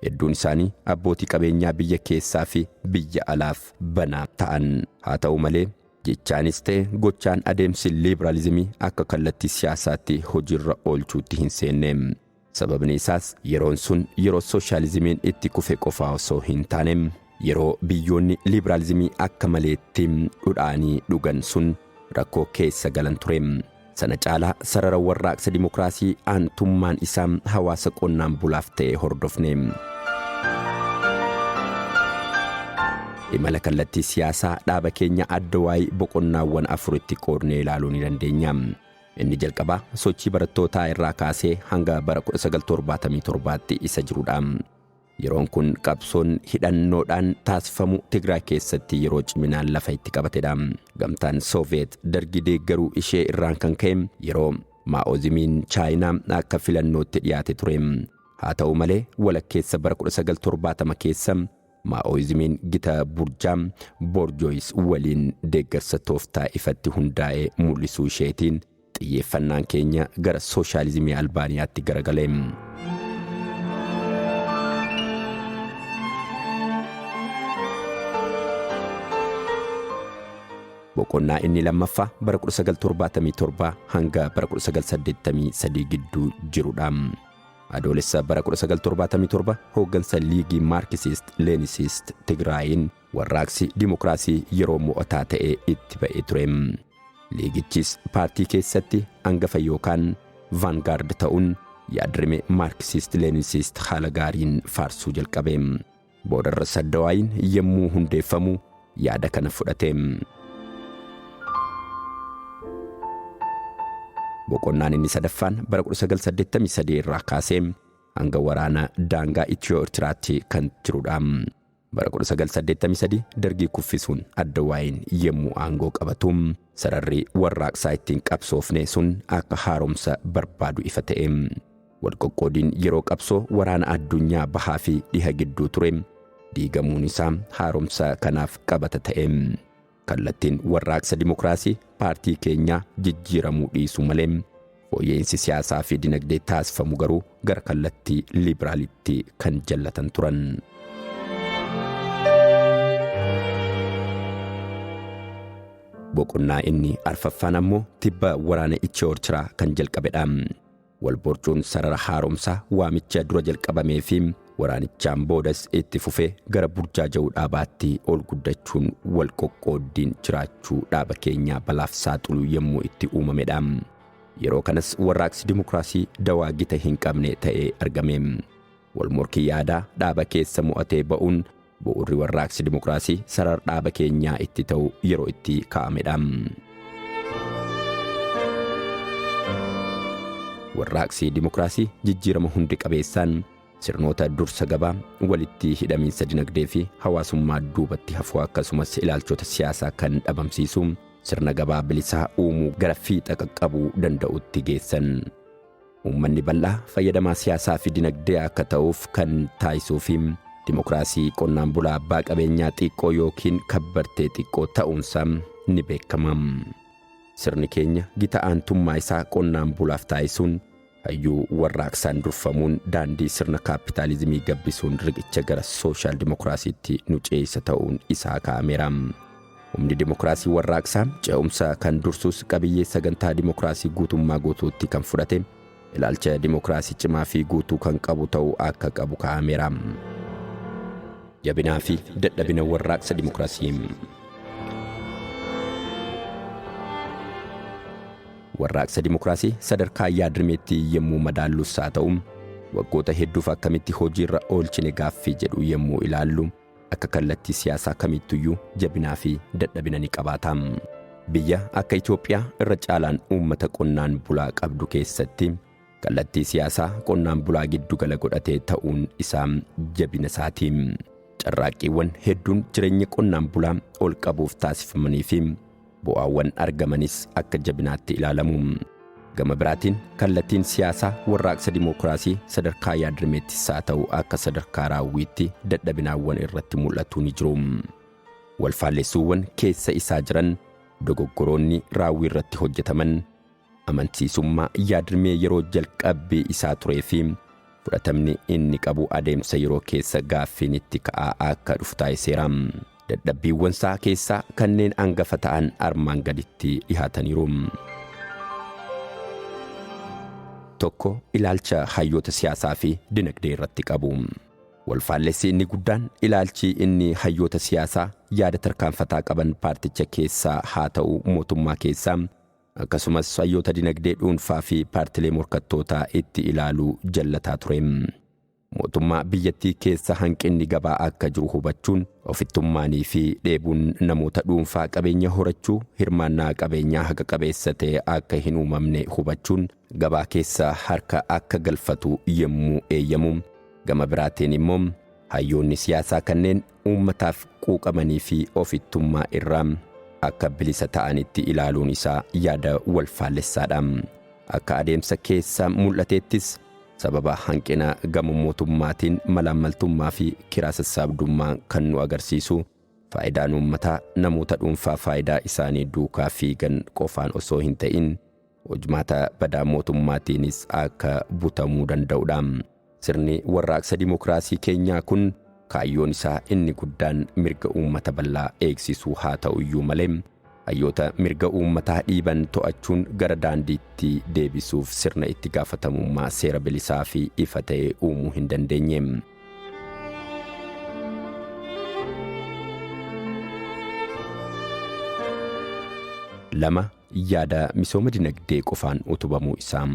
hedduun isaanii abbootii qabeenyaa biyya keessaa fi biyya alaaf banaa ta'an. Haa ta'u malee, jechaanis ta'e gochaan adeemsi liiberaalizimii akka kallattii siyaasaatti hojiirra oolchuutti hin seenne. Sababni isaas yeroon sun yeroo sooshaalizimiin itti kufe qofaa osoo hin taane, yeroo biyyoonni liiberaalizimii akka maleetti dhudhaanii dhugan sun rakkoo keessa galan ture. Sana caalaa sarara warraaqsa dimokiraasii aantummaan isaa hawaasa qonnaan bulaaf ta'e hordofne. Imala kallattii siyaasaa dhaaba keenya Addawaayii boqonnaawwan afuritti qoodnee ilaaluu ni dandeenya. Inni jalqabaa sochii barattootaa irraa kaasee hanga bara 1977tti isa jirudha. Yeroon kun qabsoon hidhannoodhaan taasifamu Tigraay keessatti yeroo ciminaan lafa itti qabatedha. Gamtaan Sooviyeet Dargii deeggaruu ishee irraan kan ka'e yeroo Maa'oozimiin Chaayinaa akka filannootti dhiyaate ture. Haa ta'u malee, walakkeessa bara 1970 keessa Maa'oozimiin gita burjaa bourgeois waliin deeggarsa tooftaa ifatti hundaa'ee mul'isuu isheetiin xiyyeeffannaan keenya gara sooshaalizimii Albaaniyaatti garagale. Boqonnaa inni lammaffaa bara 1977 hanga bara 1983 gidduu jirudha. Adoolessa bara 1977 hooggansa Liigii Maarkisist Leenisist Tigraayin warraaqsi dimokiraasii yeroo mo'ataa ta'e itti ba'ee ture. Liigichis paartii keessatti hangafa yookaan vanguard ta'uun yaadrime Maarkisist Leenisist haala gaariin faarsuu jalqabe. Boodarra Addawaayin yommuu hundeeffamu yaada kana fudhate. Boqonnaan inni sadaffaan bara 1983 irraa kaasee hanga waraana daangaa Itiyoo Eertiraatti kan jirudha. Bara 1983 Dargii kuffisuun Addawaayin yommuu aangoo qabatu, sararri warraaqsaa ittiin qabsoofne sun akka haaromsa barbaadu ifa ta'e. Walqoqqoodiin yeroo qabsoo waraana addunyaa bahaa fi dhiha gidduu ture diigamuun isaa haaromsa kanaaf qabata ta'e. Kallattiin warraaqsa dimokiraasii paartii keenyaa jijjiiramuu dhiisuu malee, fooyya'insi siyaasaa fi dinagdee taasifamu garuu gara kallattii liiberaalitti kan jallatan turan. Boqonnaa inni arfaffaan ammoo tibba waraana Itiyoo Eertiraa kan jalqabedha. Walborcuun sarara haaromsaa waamicha dura jalqabamee fi waraanichaan boodas itti fufee gara burjaaja'uu dhaabaatti ol guddachuun wal qoqqooddiin jiraachuu dhaaba keenyaa balaaf saaxilu yommuu itti uumamedha. Yeroo kanas warraaqsi dimokiraasii dawaa gita hin qabne ta'ee argame. Wal morkii yaadaa dhaaba keessa mo'atee ba'uun bu'uurri warraaqsi dimokiraasii sarara dhaaba keenyaa itti ta'u yeroo itti kaa'amedha. Warraaqsi dimokiraasii jijjiirama hundi qabeessaan sirnoota dursa gabaa, walitti hidhamiinsa dinagdee fi hawaasummaa duubatti hafuu, akkasumas ilaalchota siyaasaa kan dhabamsiisu sirna gabaa bilisaa uumuu gara fiixa qaqqabuu danda'utti geessan. Uummanni bal'aa fayyadamaa siyaasaa fi dinagdee akka ta'uuf kan taasisuu fi dimokiraasii qonnaan bulaa abbaa qabeenyaa xiqqoo yookiin kabbartee xiqqoo ta'uunsaa ni beekama. Sirni keenya gita aantummaa isaa qonnaan bulaaf taasisuun Hayyuu warraaqsaan durfamuun daandii sirna kaappitaalizimii gabbisuun riqicha gara sooshaal dimokiraasiitti nu ceesisa ta'uun isaa kaa'ameera. Humni dimokiraasii warraaqsaa ce'umsa kan dursus qabiyyee sagantaa dimokiraasii guutummaa guutuutti kan fudhate ilaalcha dimokiraasii cimaa fi guutuu kan qabu ta'uu akka qabu kaa'ameera. Jabinaa fi dadhabina warraaqsa dimokiraasii. Warraaqsa dimokiraasii sadarkaa yaadrimeetti yommuu madaallus haa ta'u, waggoota hedduuf akkamitti hojiirra oolchine gaaffii jedhu yommuu ilaallu, akka kallattii siyaasaa kamittuyyuu jabinaa fi dadhabina ni qabaata. Biyya akka Itoophiyaa irra caalaan uummata qonnaan bulaa qabdu keessatti kallattii siyaasaa qonnaan bulaa giddugala godhatee ta'uun isaa jabina isaati. Carraaqqiiwwan hedduun jireenya qonnaan bulaa ol qabuuf taasifamanii fi bu'aawwan argamanis akka jabinaatti ilaalamu. Gama biraatiin kallattiin siyaasaa warraaqsa dimookiraasii sadarkaa yaadrimeettis haa ta'u akka sadarkaa raawwiitti dadhabinaawwan irratti mul'atu ni jiru. Walfaallessuuwwan keessa isaa jiran, dogoggoroonni raawwii irratti hojjetaman, amansiisummaa yaadrimee yeroo jalqabbii isaa turee fi fudhatamni inni qabu adeemsa yeroo keessa gaaffiin itti ka'aa akka dhufu taasiseera. Dadhabbiiwwan isaa keessaa kanneen angafa ta'an armaan gaditti dhihaataniiru. Tokko, ilaalcha hayyoota siyaasaa fi dinagdee irratti qabu. Walfaallessi inni guddaan ilaalchi inni hayyoota siyaasaa yaada tarkaanfataa qaban paarticha keessaa haa ta'u mootummaa keessaa, akkasumas hayyoota dinagdee dhuunfaa fi paartilee morkattootaa itti ilaaluu jallataa ture. Mootummaa biyyattii keessa hanqinni gabaa akka jiru hubachuun ofittummaanii fi dheebuun namoota dhuunfaa qabeenya horachuu hirmaannaa qabeenyaa haqa qabeessa ta'e akka hin uumamne hubachuun gabaa keessa harka akka galfatu yommuu eeyyamu, gama biraatiin immoo hayyoonni siyaasaa kanneen uummataaf quuqamanii fi ofittummaa irraa akka bilisa ta'anitti ilaaluun isaa yaada wal faallessaadha. Akka adeemsa keessa mul'ateettis sababa hanqina gama mootummaatiin malaammaltummaa fi kiraa sassaabdummaa kan nu agarsiisu faayidaan uummataa namoota dhuunfaa faayidaa isaanii duukaa fiigan qofaan osoo hin ta'in hojmaata badaa mootummaatiinis akka butamuu danda'udha. Sirni warraaqsa dimookiraasii keenyaa kun kaayyoon isaa inni guddaan mirga uummata bal'aa eegsisuu haa ta'u iyyuu malee hayyoota mirga uummataa dhiiban to'achuun gara daandiitti deebisuuf sirna itti gaafatamummaa seera bilisaa fi ifa ta'e uumuu hin dandeenye. Lama, yaada misooma dinagdee qofaan utubamuu isaa.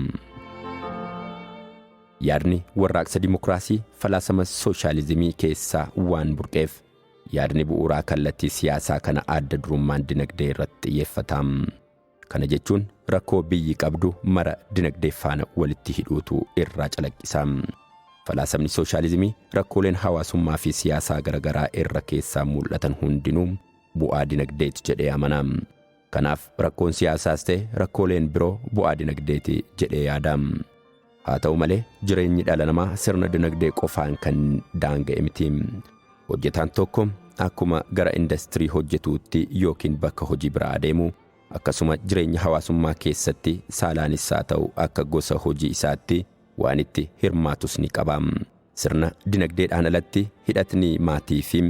Yaadni warraaqsa dimookiraasii falaasama sooshaalizimii keessaa waan burqeef yaadni bu'uuraa kallattii siyaasaa kana adda durummaan dinagdee irratti xiyyeeffata. Kana jechuun rakkoo biyyi qabdu mara dinagdee faana walitti hidhuutu irraa calaqqisa. Falaasamni sooshaalizimii rakkooleen hawaasummaa fi siyaasaa garaagaraa irra keessaa mul'atan hundinuu bu'aa dinagdeeti jedhee amana. Kanaaf rakkoon siyaasaas ta'e rakkooleen biroo bu'aa dinagdeeti jedhee yaada. Haa ta'u malee jireenyi dhala namaa sirna dinagdee qofaan kan daanga'e miti. Hojjetaan tokko akkuma gara indastirii hojjetuutti yookiin bakka hojii biraa adeemu, akkasuma jireenya hawaasummaa keessatti saalaanis haa ta'u akka gosa hojii isaatti waan itti hirmaatus ni qaba. Sirna dinagdeedhaan alatti hidhatni maatii fi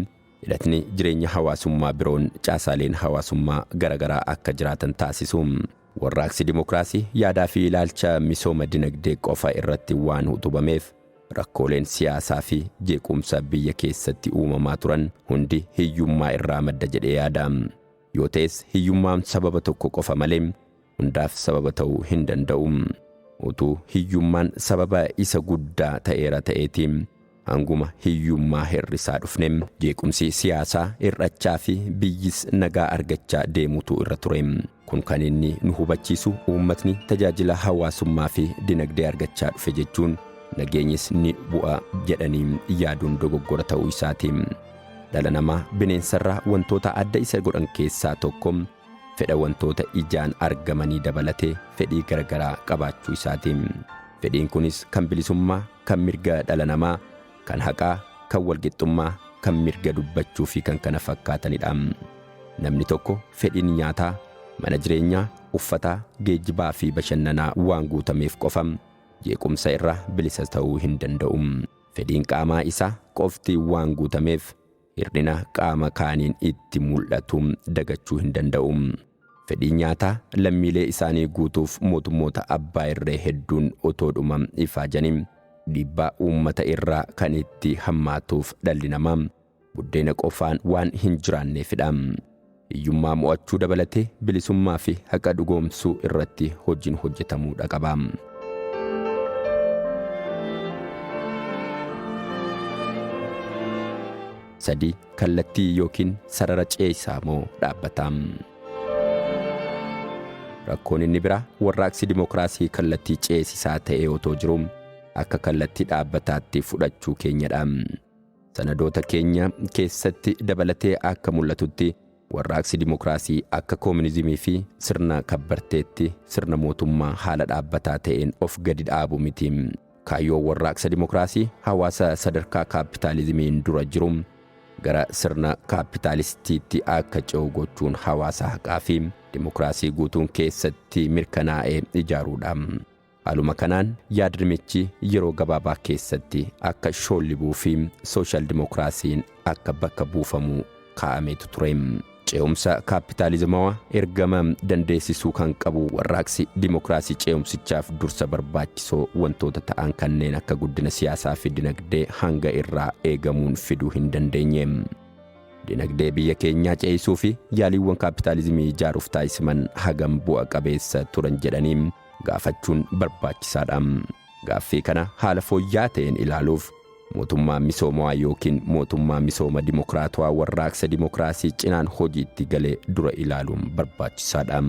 hidhatni jireenya hawaasummaa biroon caasaaleen hawaasummaa garaagaraa akka jiraatan taasisu. Warraaqsi dimookiraasii yaadaa fi ilaalcha misooma dinagdee qofa irratti waan utubameef rakkooleen siyaasaa fi jeequmsa biyya keessatti uumamaa turan hundi hiyyummaa irraa madda jedhee yaada. Yoo ta'es hiyyummaan sababa tokko qofa malee hundaaf sababa ta'uu hin danda'u. Utuu hiyyummaan sababa isa guddaa ta'eera ta'eeti hanguma hiyyummaa hir'isaa dhufne jeequmsi siyaasaa hir'achaa fi biyyis nagaa argachaa deemutu irra ture. Kun kan inni nu hubachiisu uummatni tajaajila hawaasummaa fi dinagdee argachaa dhufe jechuun nageenyis ni bu'a jedhanii yaaduun dogoggora ta'uu isaati. Dhala namaa bineensarraa wantoota adda isa godhan keessaa tokko fedha wantoota ijaan argamanii dabalatee fedhii garagaraa qabaachuu isaati. Fedhiin kunis kan bilisummaa, kan mirga dhala namaa, kan haqaa, kan walqixxummaa, kan mirga dubbachuu fi kan kana fakkaatanidha. Namni tokko fedhiin nyaataa, mana jireenyaa, uffataa, geejjibaa fi bashannanaa waan guutameef qofa jeequmsa irraa bilisa ta'uu hin danda'u. Fedhiin qaamaa isaa qofti waan guutameef hir'ina qaama kaaniin itti mul'atu dagachuu hin danda'u. Fedhii nyaataa lammiilee isaanii guutuuf mootummoota abbaa irree hedduun otoodhuma ifaajanii dhiibbaa uummata irraa kan itti hammaatuuf dhalli namaa buddeena qofaan waan hin jiraanneefidha. Hiyyummaa mo'achuu dabalatee bilisummaa fi haqa dhugoomsuu irratti hojiin hojjetamuu qaba. Sadii kallattii yookiin sarara ce'isaa moo dhaabbata? Rakkoon inni biraa warraaqsi dimokiraasii kallattii ceesisaa ta'ee otoo jiru akka kallattii dhaabbataatti fudhachuu keenyadha. Sanadoota keenya keessatti dabalatee akka mul'atutti warraaqsi dimokiraasii akka koominizimii fi sirna kabbarteetti sirna mootummaa haala dhaabbataa ta'een of gadi dhaabu miti. Kaayyoon warraaqsa dimokiraasii hawaasa sadarkaa kaappitaalizimiin dura jiru gara sirna kaappitaalistiitti akka ce'u gochuun hawaasa haqaa fi dimokiraasii guutuun keessatti mirkanaa'ee ijaaruudha. Haaluma kanaan yaadrimichi yeroo gabaabaa keessatti akka shoollibuu fi sooshaal dimokiraasiin akka bakka buufamu kaa'ameetu ture. Ce'umsa kaappitaalizimawaa ergama dandeessisuu kan qabu warraaqsi dimokiraasii ce'umsichaaf dursa barbaachisoo wantoota ta'an kanneen akka guddina siyaasaa fi dinagdee hanga irraa eegamuun fiduu hin dandeenye. Dinagdee biyya keenyaa ce'isuu fi yaaliiwwan kaappitaalizimii ijaaruuf taasifaman hagam bu'a qabeessa turan jedhanii gaafachuun barbaachisaadha. Gaaffii kana haala fooyya'aa ta'een ilaaluuf mootummaa misoomaa yookiin mootummaa misooma dimokiraatawaa warraaqsa dimokiraasii cinaan hojiitti galee dura ilaaluun barbaachisaadha.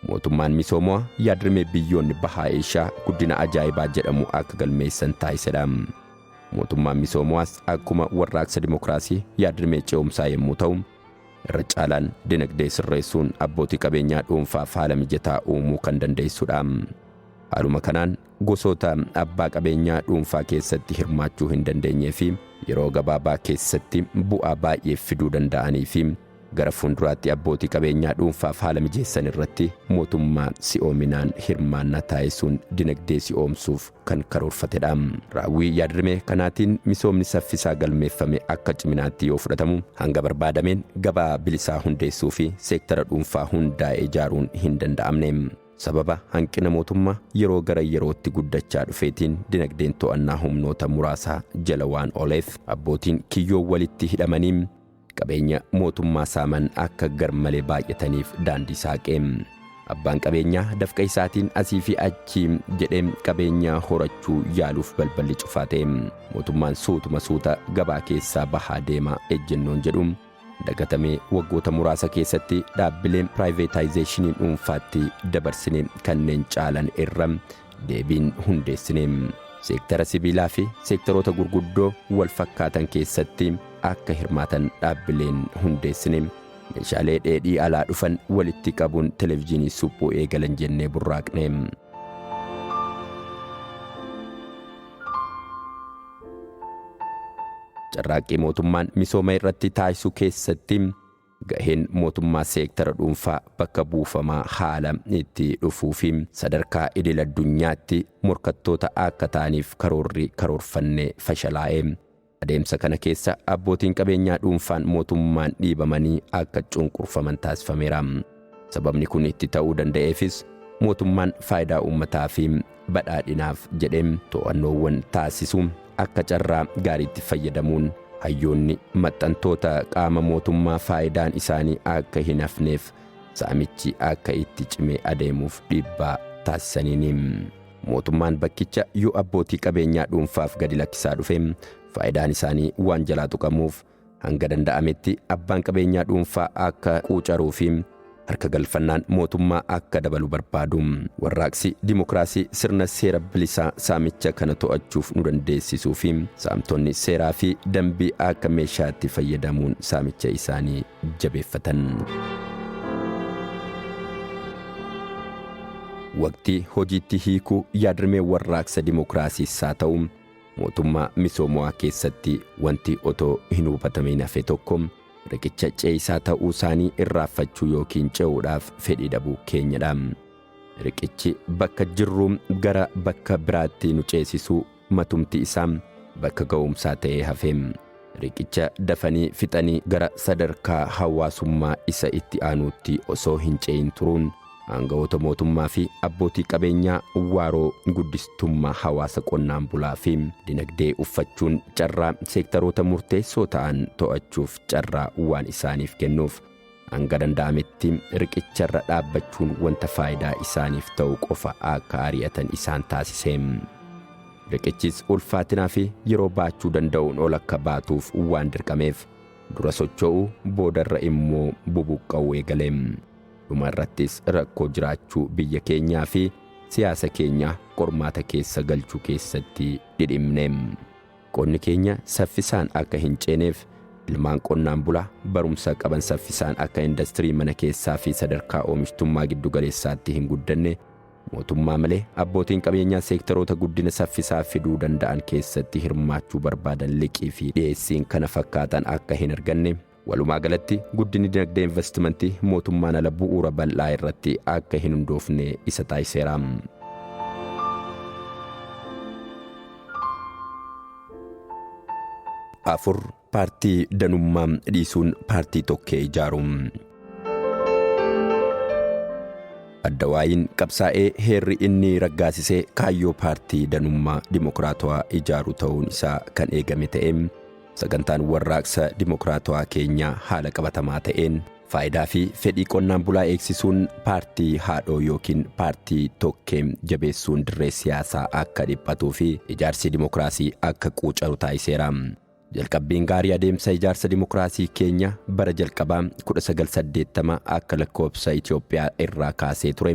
Mootummaan misoomaa yaadrimee biyyoonni bahaa Eeshiyaa guddina ajaa'ibaa jedhamu akka galmeessan taasisedha. Mootummaan misoomaas akkuma warraaqsa dimokiraasii yaadrimee ce'umsaa yommuu ta'u, irra caalaan dinagdee sirreessuun abbootii qabeenyaa dhuunfaaf haala mijataa uumuu kan dandeessudha. Haaluma kanaan gosoota abbaa qabeenyaa dhuunfaa keessatti hirmaachuu hin dandeenyee fi yeroo gabaabaa keessatti bu'aa baay'ee fiduu danda'anii fi gara fuulduraatti abbootii qabeenyaa dhuunfaaf haala mijeessan irratti mootummaa si'oominaan hirmaannaa taasisuun dinagdee si'oomsuuf kan karoorfatedha. Raawwii yaadrimee kanaatiin misoomni saffisaa galmeeffame akka ciminaatti yoo fudhatamu hanga barbaadameen gabaa bilisaa hundeessuu fi seektara dhuunfaa hundaa'e ijaaruun hin danda'amne. Sababa hanqina mootummaa yeroo gara yerootti guddachaa dhufeetiin dinagdeen to'annaa humnoota muraasaa jala waan ooleef abbootiin kiyyoo walitti hidhamanii qabeenya mootummaa saaman akka garmalee baay'ataniif daandii saaqe. Abbaan qabeenyaa dafqa isaatiin asii fi achi jedhee qabeenya horachuu yaaluuf balballi cufaa ta'e. Mootummaan suutuma suuta gabaa keessaa bahaa deema ejjennoon jedhu dagatamee waggoota muraasa keessatti dhaabbileen piraayiveetaayizeeshinii dhuunfaatti dabarsine kanneen caalan irra deebiin hundeessine. Seektara sibiilaa fi seektaroota gurguddoo wal fakkaatan keessatti akka hirmaatan dhaabbileen hundeessine. Meeshaalee dheedhii alaa dhufan walitti qabuun televezyiinii suphuu eegalan jennee burraaqne. Carraaqqii mootummaan misooma irratti taasisuu keessatti gaheen mootummaa seektara dhuunfaa bakka buufamaa haala itti dhufuu fi sadarkaa idil addunyaatti morkattoota akka ta'aniif karoorri karoorfannee fashalaa'e. Adeemsa kana keessa abbootiin qabeenyaa dhuunfaan mootummaan dhiibamanii akka cunqurfaman taasifameera. Sababni kun itti ta'uu danda'eefis mootummaan faayidaa uummataa fi badhaadhinaaf jedhee to'annoowwan taasisu akka carraa gaariitti fayyadamuun hayyoonni maxxantoota qaama mootummaa faayidaan isaanii akka hin hafneef saamichi akka itti cimee adeemuuf dhiibbaa taasisaniini. Mootummaan bakkicha yoo abbootii qabeenyaa dhuunfaaf gadi lakkisaa dhufe faayidaan isaanii waan jalaa tuqamuuf hanga danda'ametti abbaan qabeenyaa dhuunfaa akka quucaruu fi harka galfannaan mootummaa akka dabalu barbaadu. Warraaqsi dimokiraasii sirna seera bilisaa saamicha kana to'achuuf nu dandeessisuu fi saamtonni seeraa fi dambii akka meeshaatti fayyadamuun saamicha isaanii jabeeffatan. Waqtii hojiitti hiikuu yaadrimee warraaqsa dimokiraasiis haa ta'u mootummaa misoomaa keessatti wanti otoo hin hubatamiin hafe tokko riqicha ce'isaa ta'uu isaanii irraanfachuu yookiin ce'uudhaaf fedhii dhabuu keenyadha. Riqichi bakka jirruu gara bakka biraatti nu ceesisuu matumti isaa bakka ga'umsaa ta'ee hafe. Riqicha dafanii fixanii gara sadarkaa hawaasummaa isa itti aanuutti osoo hin ce'in turuun aangawoota mootummaa fi abbootii qabeenyaa waaroo guddistummaa hawaasa qonnaan bulaa fi dinagdee uffachuun carraa seektaroota murteessoo ta'an to'achuuf carraa waan isaaniif kennuuf hanga danda'ametti riqicharra dhaabbachuun wanta faayidaa isaaniif ta'u qofa akka ari'atan isaan taasise. Riqichis ulfaatinaa fi yeroo baachuu danda'uun ol akka baatuuf waan dirqameef dura socho'uu boodarra immoo bubuqqa'uu eegale. Dhuma irrattis rakkoo jiraachuu biyya keenyaa fi siyaasa keenya qormaata keessa galchuu keessatti dhidhimne. Qonni keenya saffisaan akka hin ceeneef ilmaan qonnaan bulaa barumsa qaban saffisaan akka indastirii mana keessaa fi sadarkaa oomishtummaa giddu galeessaatti hin guddanne mootummaa malee abbootiin qabeenyaa seektaroota guddina saffisaa fiduu danda'an keessatti hirmaachuu barbaadan liqii fi dhiyeessiin kana fakkaatan akka hin arganne walumaa galatti guddinni dinagdee investimentii mootummaan ala bu'uura bal'aa irratti akka hin hundoofne isa taasiseera. Afur, paartii danummaa dhiisuun paartii tokkee ijaaru. Addawaayiin qabsaa'ee heerri inni raggaasisee kaayyoo paartii danummaa dimokiraatawaa ijaaru ta'uun isaa kan eegame ta'ee sagantaan warraaqsa dimokiraatawaa keenyaa haala qabatamaa ta'een faayidaa fi fedhii qonnaan bulaa eegsisuun paartii haadhoo yookiin paartii tokkee jabeessuun dirree siyaasaa akka dhiphatuu fi ijaarsi dimokiraasii akka quucaru taasiseera. Jalqabbiin gaarii adeemsa ijaarsa dimokiraasii keenya bara jalqabaa 1980 akka lakkoofsa Itoophiyaa irraa kaasee ture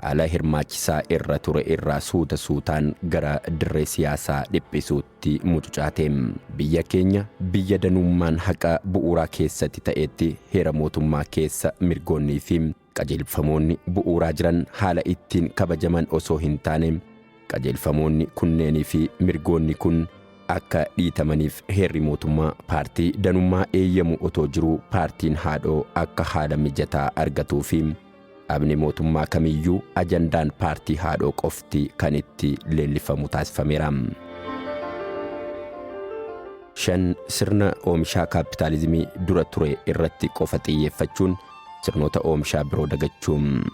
haala hirmaachisaa irra ture irraa suuta suutaan gara dirree siyaasaa dhiphisuutti mucucaate. Biyya keenya biyya danummaan haqa bu'uuraa keessatti ta'etti heera mootummaa keessa mirgoonnii fi qajeelfamoonni bu'uuraa jiran haala ittiin kabajaman osoo hin taane qajeelfamoonni kunneenii fi mirgoonni kun akka dhiitamaniif heerri mootummaa paartii danummaa eeyyamu otoo jiruu paartiin haadhoo akka haala mijataa argatuu fi dhaabni mootummaa kamiyyuu ajandaan paartii haadhoo qofti kan itti leellifamu taasifameera. 5, sirna oomishaa kaapitaalizimii dura ture irratti qofa xiyyeeffachuun sirnoota oomishaa biroo dagachuun.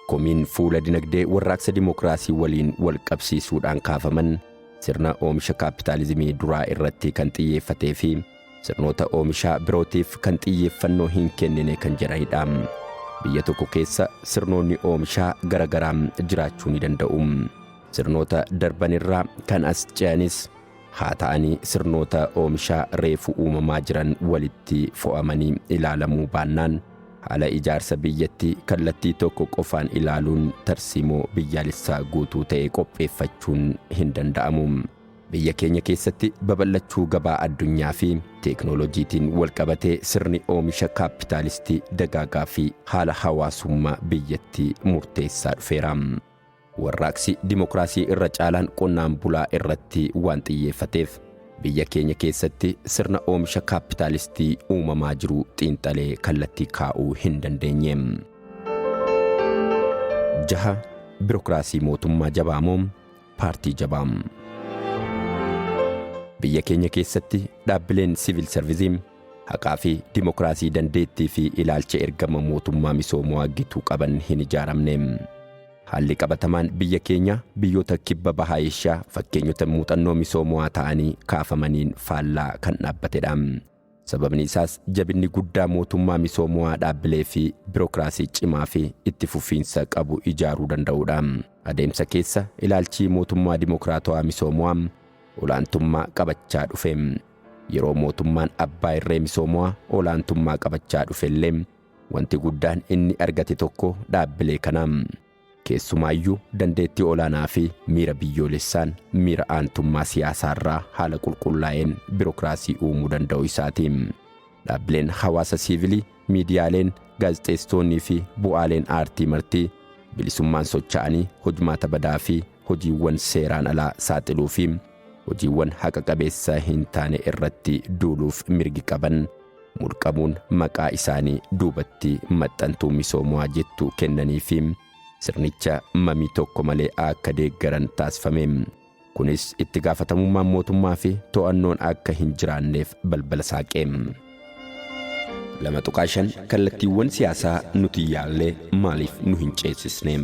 Komiin fuula dinagdee warraaqsa dimokiraasii waliin wal qabsiisuudhaan kaafaman sirna oomisha kaapitaalizimii duraa irratti kan xiyyeeffatee fi sirnoota oomishaa birootiif kan xiyyeeffannoo hin kennine kan jedhanidha. Biyya tokko keessa sirnoonni oomishaa garagaraa jiraachuu ni danda'u. Sirnoota darbanirraa kan as ce'anis haa ta'anii sirnoota oomishaa reefu uumamaa jiran walitti fo'amanii ilaalamuu baannaan haala ijaarsa biyyattii kallattii tokko qofaan ilaaluun tarsiimoo biyyaalessaa guutuu ta'e qopheeffachuun hin danda'amu. Biyya keenya keessatti babal'achuu gabaa addunyaa fi teeknooloojiitiin walqabatee sirni oomisha kaapitaalistii dagaagaa fi haala hawaasummaa biyyattii murteessaa dhufeera. Warraaqsi dimokiraasii irra caalaan qonnaan bulaa irratti waan xiyyeeffateef biyya keenya keessatti sirna oomisha kaapitaalistii uumamaa jiru xiinxalee kallattii kaa'uu hin dandeenye. 6, Birokiraasii mootummaa jabaa moo paartii jabaa? Biyya keenya keessatti dhaabbileen siviil sarvizii haqaa fi dimokiraasii dandeettii fi ilaalcha ergama mootummaa misoomaa gitu qaban hin ijaaramne. Haalli qabatamaan biyya keenya biyyoota kibba bahaa Eeshiyaa fakkeenyota muuxannoo misoomaa ta'anii kaafamaniin faallaa kan dhaabbatedha. Sababni isaas jabinni guddaa mootummaa misoomaa dhaabbilee fi birokiraasii cimaa fi itti fufiinsa qabu ijaaruu danda'udha. Adeemsa keessa ilaalchi mootummaa dimokiraatawaa misoomaa olaantummaa qabachaa dhufe. Yeroo mootummaan abbaa irree misoomaa olaantummaa qabachaa dhufellee wanti guddaan inni argate tokko dhaabbilee kana. Keessumaayyuu dandeettii olaanaa fi miira biyyoolessaan miira aantummaa siyaasaarraa haala qulqullaa'een birokiraasii uumuu danda'u isaati. Dhaabbileen hawaasa siivilii, miidiyaaleen, gaazexeessitoonnii fi bu'aaleen aartii martii bilisummaan socho'anii hojmaata badaa fi hojiiwwan seeraan alaa saaxiluu fi hojiiwwan haqa qabeessa hin taane irratti duuluuf mirgi qaban mulqamuun maqaa isaanii duubatti maxxantuu misoomaa jettu kennanii fi sirnicha mamii tokko malee akka deeggaran taasifame. Kunis itti gaafatamummaan mootummaa fi to'annoon akka hin jiraanneef balbala saaqe. 2.5 Kallattiiwwan siyaasaa nuti yaallee maaliif nu hin ceesisne?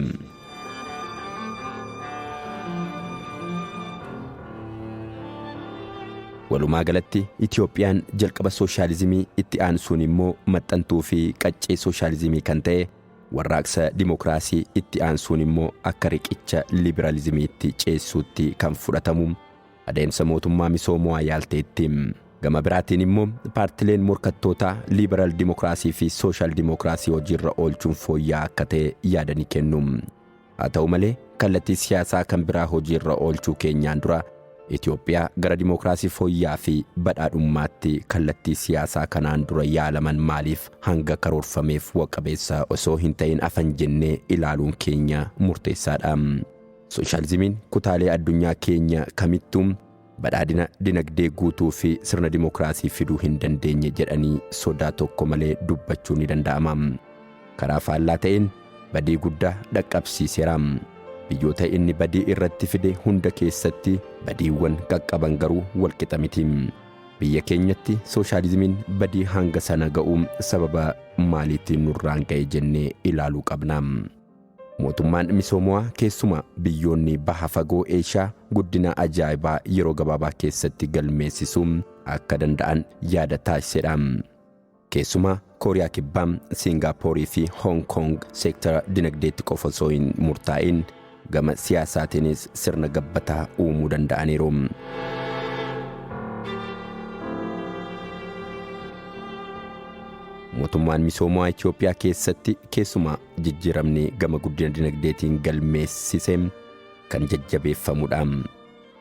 Walumaa galatti Itoophiyaan jalqaba sooshaalizimii itti aansuun immoo maxxantuu fi qaccee sooshaalizimii kan ta'e warraaqsa dimokiraasii itti aansuun immoo akka riqicha liberaalizimiitti ceessuutti kan fudhatamu adeemsa mootummaa misoomawaa yaalteetti. Gama biraatiin immoo paartileen morkattootaa liberaal dimokiraasii fi sooshaal dimokiraasii hojiirra oolchuun fooyya'aa akka ta'e yaadanii kennu. Haa ta'u malee kallattii siyaasaa kan biraa hojiirra oolchuu keenyaan dura Itoophiyaa gara dimokiraasii fooyya'aa fi badhaadhummaatti kallattii siyaasaa kanaan dura yaalaman maaliif hanga karoorfameef bu'a-qabeessa osoo hin ta'in afan jennee ilaaluun keenya murteessaadha. Sooshaalizimiin kutaalee addunyaa keenya kamittuu badhaadhina dinagdee guutuu fi sirna dimokiraasii fiduu hin dandeenye jedhanii sodaa tokko malee dubbachuu ni danda'ama. Karaa faallaa ta'een badii guddaa dhaqqabsiiseera. Biyyoota inni badii irratti fide hunda keessatti badiiwwan qaqqaban garuu walqixa miti. Biyya keenyatti sooshaalizimiin badii hanga sana ga'uu sababa maaliitiin nurraan ga'e jennee ilaaluu qabna. Mootummaan misoomawaa keessumaa biyyoonni baha fagoo Eeshiyaa guddina ajaa'ibaa yeroo gabaabaa keessatti galmeessisuu akka danda'an yaada taasisedha. Keessumaa Kooriyaa Kibbaa, Siingaappoorii fi Hoong Koong seektara dinagdeetti qofa osoo hin murtaa'in gama siyaasaatiinis sirna gabbataa uumuu danda'aniiru. Mootummaan misoomawaa Itoophiyaa keessatti keessumaa jijjiiramni gama guddina dinagdeetiin galmeessise kan jajjabeeffamudha.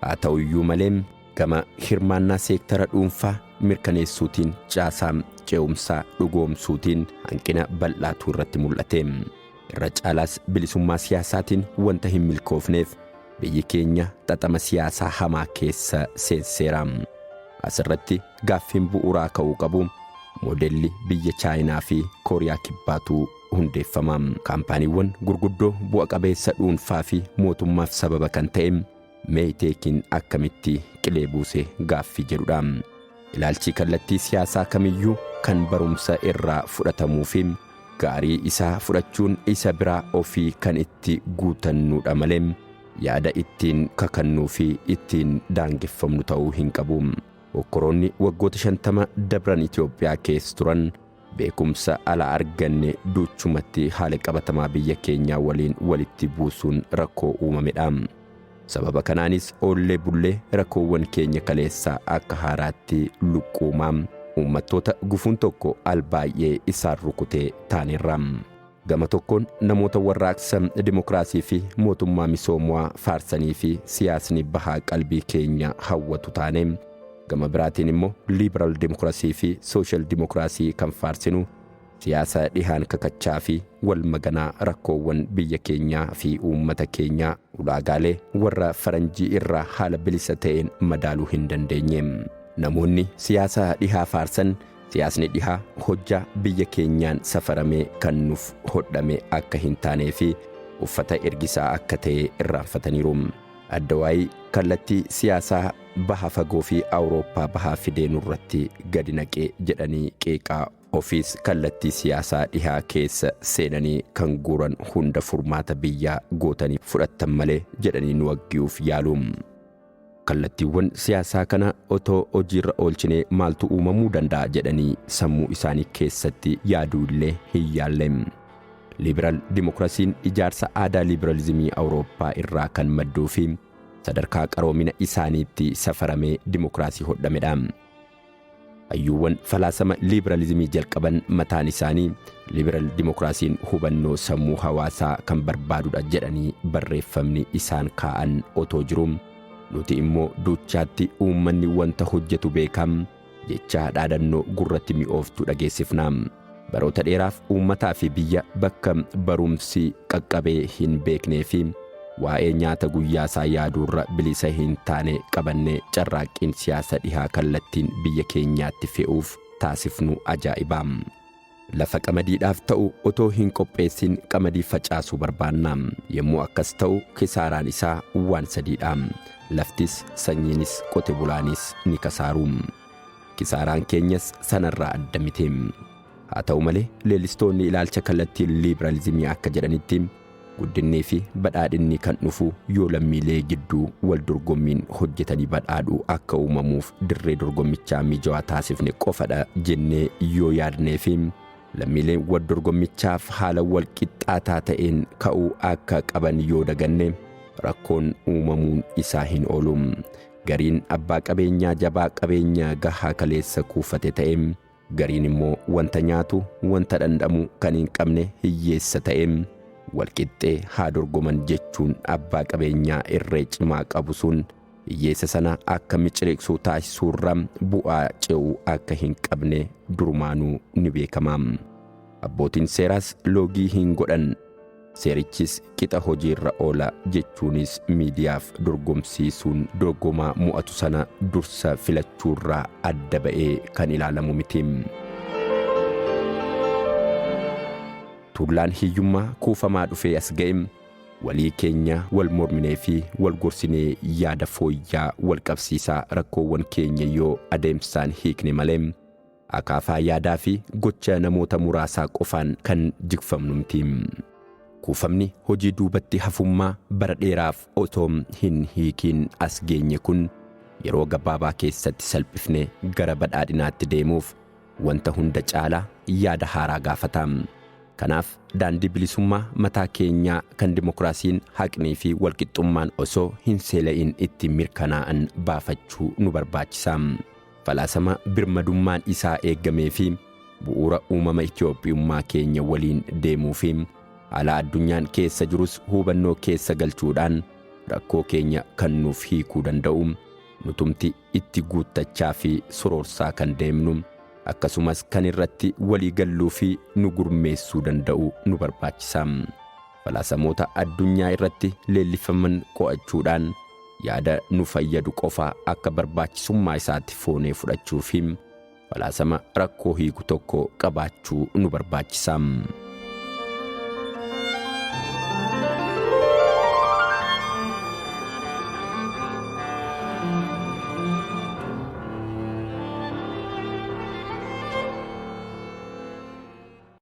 Haa ta'u iyyuu malee gama hirmaannaa seektara dhuunfaa mirkaneessuutiin caasaa ce'umsaa dhugoomsuutiin hanqina bal'aatu irratti mul'ate. Irra caalaas bilisummaa siyaasaatiin wanta hin milkoofneef biyyi keenya xaxama siyaasaa hamaa keessa seenseera. Asirratti gaaffiin bu'uuraa ka'uu qabu moodelli biyya Chaayinaa fi Kooriyaa Kibbaatu hundeeffama. Kaampaaniiwwan gurguddoo bu'a qabeessa dhuunfaa fi mootummaaf sababa kan ta'e Meeyteekiin akkamitti qilee buuse gaaffii jedhudha. Ilaalchi kallattii siyaasaa kamiyyuu kan barumsa irraa fudhatamuu fi gaarii isaa fudhachuun isa biraa ofii kan itti guutannuudha malee yaada ittiin kakannuu fi ittiin daangeffamnu ta'uu hin qabu. Hokkoroonni waggoota 50 dabran Itoophiyaa keessa turan beekumsa alaa arganne duuchumatti haala qabatamaa biyya keenyaa waliin walitti buusuun rakkoo uumamedha. Sababa kanaanis oollee bullee rakkoowwan keenya kaleessaa akka haaraatti luqquumaa uummattoota gufuun tokko al baay'ee isaan rukutee taaneerra. Gama tokkoon namoota warraaqsa dimokiraasii fi mootummaa misoomawaa faarsanii fi siyaasni bahaa qalbii keenya hawwatu taane, gama biraatiin immoo liiberaal dimokiraasii fi sooshaal dimokiraasii kan faarsinu siyaasa dhihaan kakachaa fi wal maganaa rakkoowwan biyya keenyaa fi uummata keenyaa ulaagaalee warra faranjii irraa haala bilisa ta'een madaaluu hin dandeenye. Namoonni siyaasa dhihaa faarsan siyaasni dhihaa hojjaa biyya keenyaan safaramee kan nuuf hodhame akka hin taanee fi uffata ergisaa akka ta'e irraanfataniiru. Addawaayii kallattii siyaasaa baha fagoo fi Awurooppaa bahaa fidee nurratti gadi naqee jedhanii qeeqaa ofiis kallattii siyaasaa dhihaa keessa seenanii kan guuran hunda furmaata biyyaa gootanii fudhattan malee jedhanii nu waggiyuuf yaalu. Kallattiiwwan siyaasaa kana otoo hojiirra oolchinee maaltu uumamuu danda'a jedhanii sammuu isaanii keessatti yaaduu illee hin yaalle. Liiberaal dimokiraasiin ijaarsa aadaa liiberaalizimii Awurooppaa irraa kan madduu fi sadarkaa qaroomina isaaniitti safaramee dimokiraasii hodhamedha. Hayyuuwwan falaasama liiberaalizimii jalqaban mataan isaanii liiberaal dimokiraasiin hubannoo sammuu hawaasaa kan barbaadudha jedhanii barreeffamni isaan kaa'an otoo jiru nuti immoo duuchaatti uummanni wanta hojjetu beekam jechaa dhaadannoo gurratti mi'ooftu dhageessifna. Baroota dheeraaf uummataa fi biyya bakka barumsi qaqqabee hin beeknee fi waa'ee nyaata guyyaasaa yaaduurra bilisa hin taane qabannee carraaqqiin siyaasa dhihaa kallattiin biyya keenyaatti fe'uuf taasifnu ajaa'iba. Lafa qamadiidhaaf ta'u otoo hin qopheessin qamadii facaasuu barbaanna. Yommuu akkas ta'u kisaaraan isaa waan sadiidha. Laftis, sanyiinis, qote bulaanis ni kasaaru. Kisaaraan keenyas sanarraa adda miti. Haa ta'u malee leellistoonni ilaalcha kallattii liibiraalizimii akka jedhanitti guddinnii fi badhaadhinni kan dhufu yoo lammiilee gidduu wal dorgommiin hojjetanii badhaadhuu akka uumamuuf dirree dorgommichaa mijawaa taasifne qofadha jennee yoo yaadnee fi lammiileen wal dorgommichaaf haala wal qixxaataa ta'een ka'uu akka qaban yoo daganne rakkoon uumamuun isaa hin oolu. Gariin abbaa qabeenyaa jabaa qabeenyaa gahaa kaleessa kuufate ta'e, gariin immoo wanta nyaatu wanta dhandhamu kan hin qabne hiyyeessa ta'e walqixxee haa dorgoman jechuun abbaa qabeenyaa irree cimaa qabu sun hiyyeessa sana akka miciriqsuu taasisuurra bu'aa ce'uu akka hin qabne durumaanuu ni beekama. Abbootiin seeraas loogii hin godhan. Seerichis qixa hojiirra oola jechuunis miidiyaaf dorgomsiisuun dorgomaa mo'atu sana dursa filachuurraa adda ba'ee kan ilaalamu miti. Tuullaan hiyyummaa kuufamaa dhufee as ga'e walii keenya wal morminee fi wal gorsinee yaada fooyyaa wal qabsiisaa rakkoowwan keenya yoo adeemsaan hiikne malee akaafaa yaadaa fi gocha namoota muraasaa qofaan kan jigfamnu miti. Kuufamni hojii duubatti hafummaa bara dheeraaf otoo hin hiikiin as geenye kun yeroo gabaabaa keessatti salphifnee gara badhaadhinaatti deemuuf wanta hunda caalaa yaada haaraa gaafata. Kanaaf daandii bilisummaa mataa keenyaa kan dimokiraasiin haqnii fi walqixxummaan osoo hin seela'in itti mirkanaa'an baafachuu nu barbaachisa. Falaasama birmadummaan isaa eegamee fi bu'uura uumama Itiyoophiyummaa keenya waliin deemuu fi haala addunyaan keessa jirus hubannoo keessa galchuudhaan rakkoo keenya kan nuuf hiikuu danda'u nutumti itti guuttachaa fi soroorsaa kan deemnu akkasumas kan irratti walii galluu fi nu gurmeessuu danda'u nu barbaachisa. Falaasamoota addunyaa irratti leellifaman qo'achuudhaan yaada nu fayyadu qofa akka barbaachisummaa isaatti foonee fudhachuu fi falaasama rakkoo hiiku tokko qabaachuu nu barbaachisa.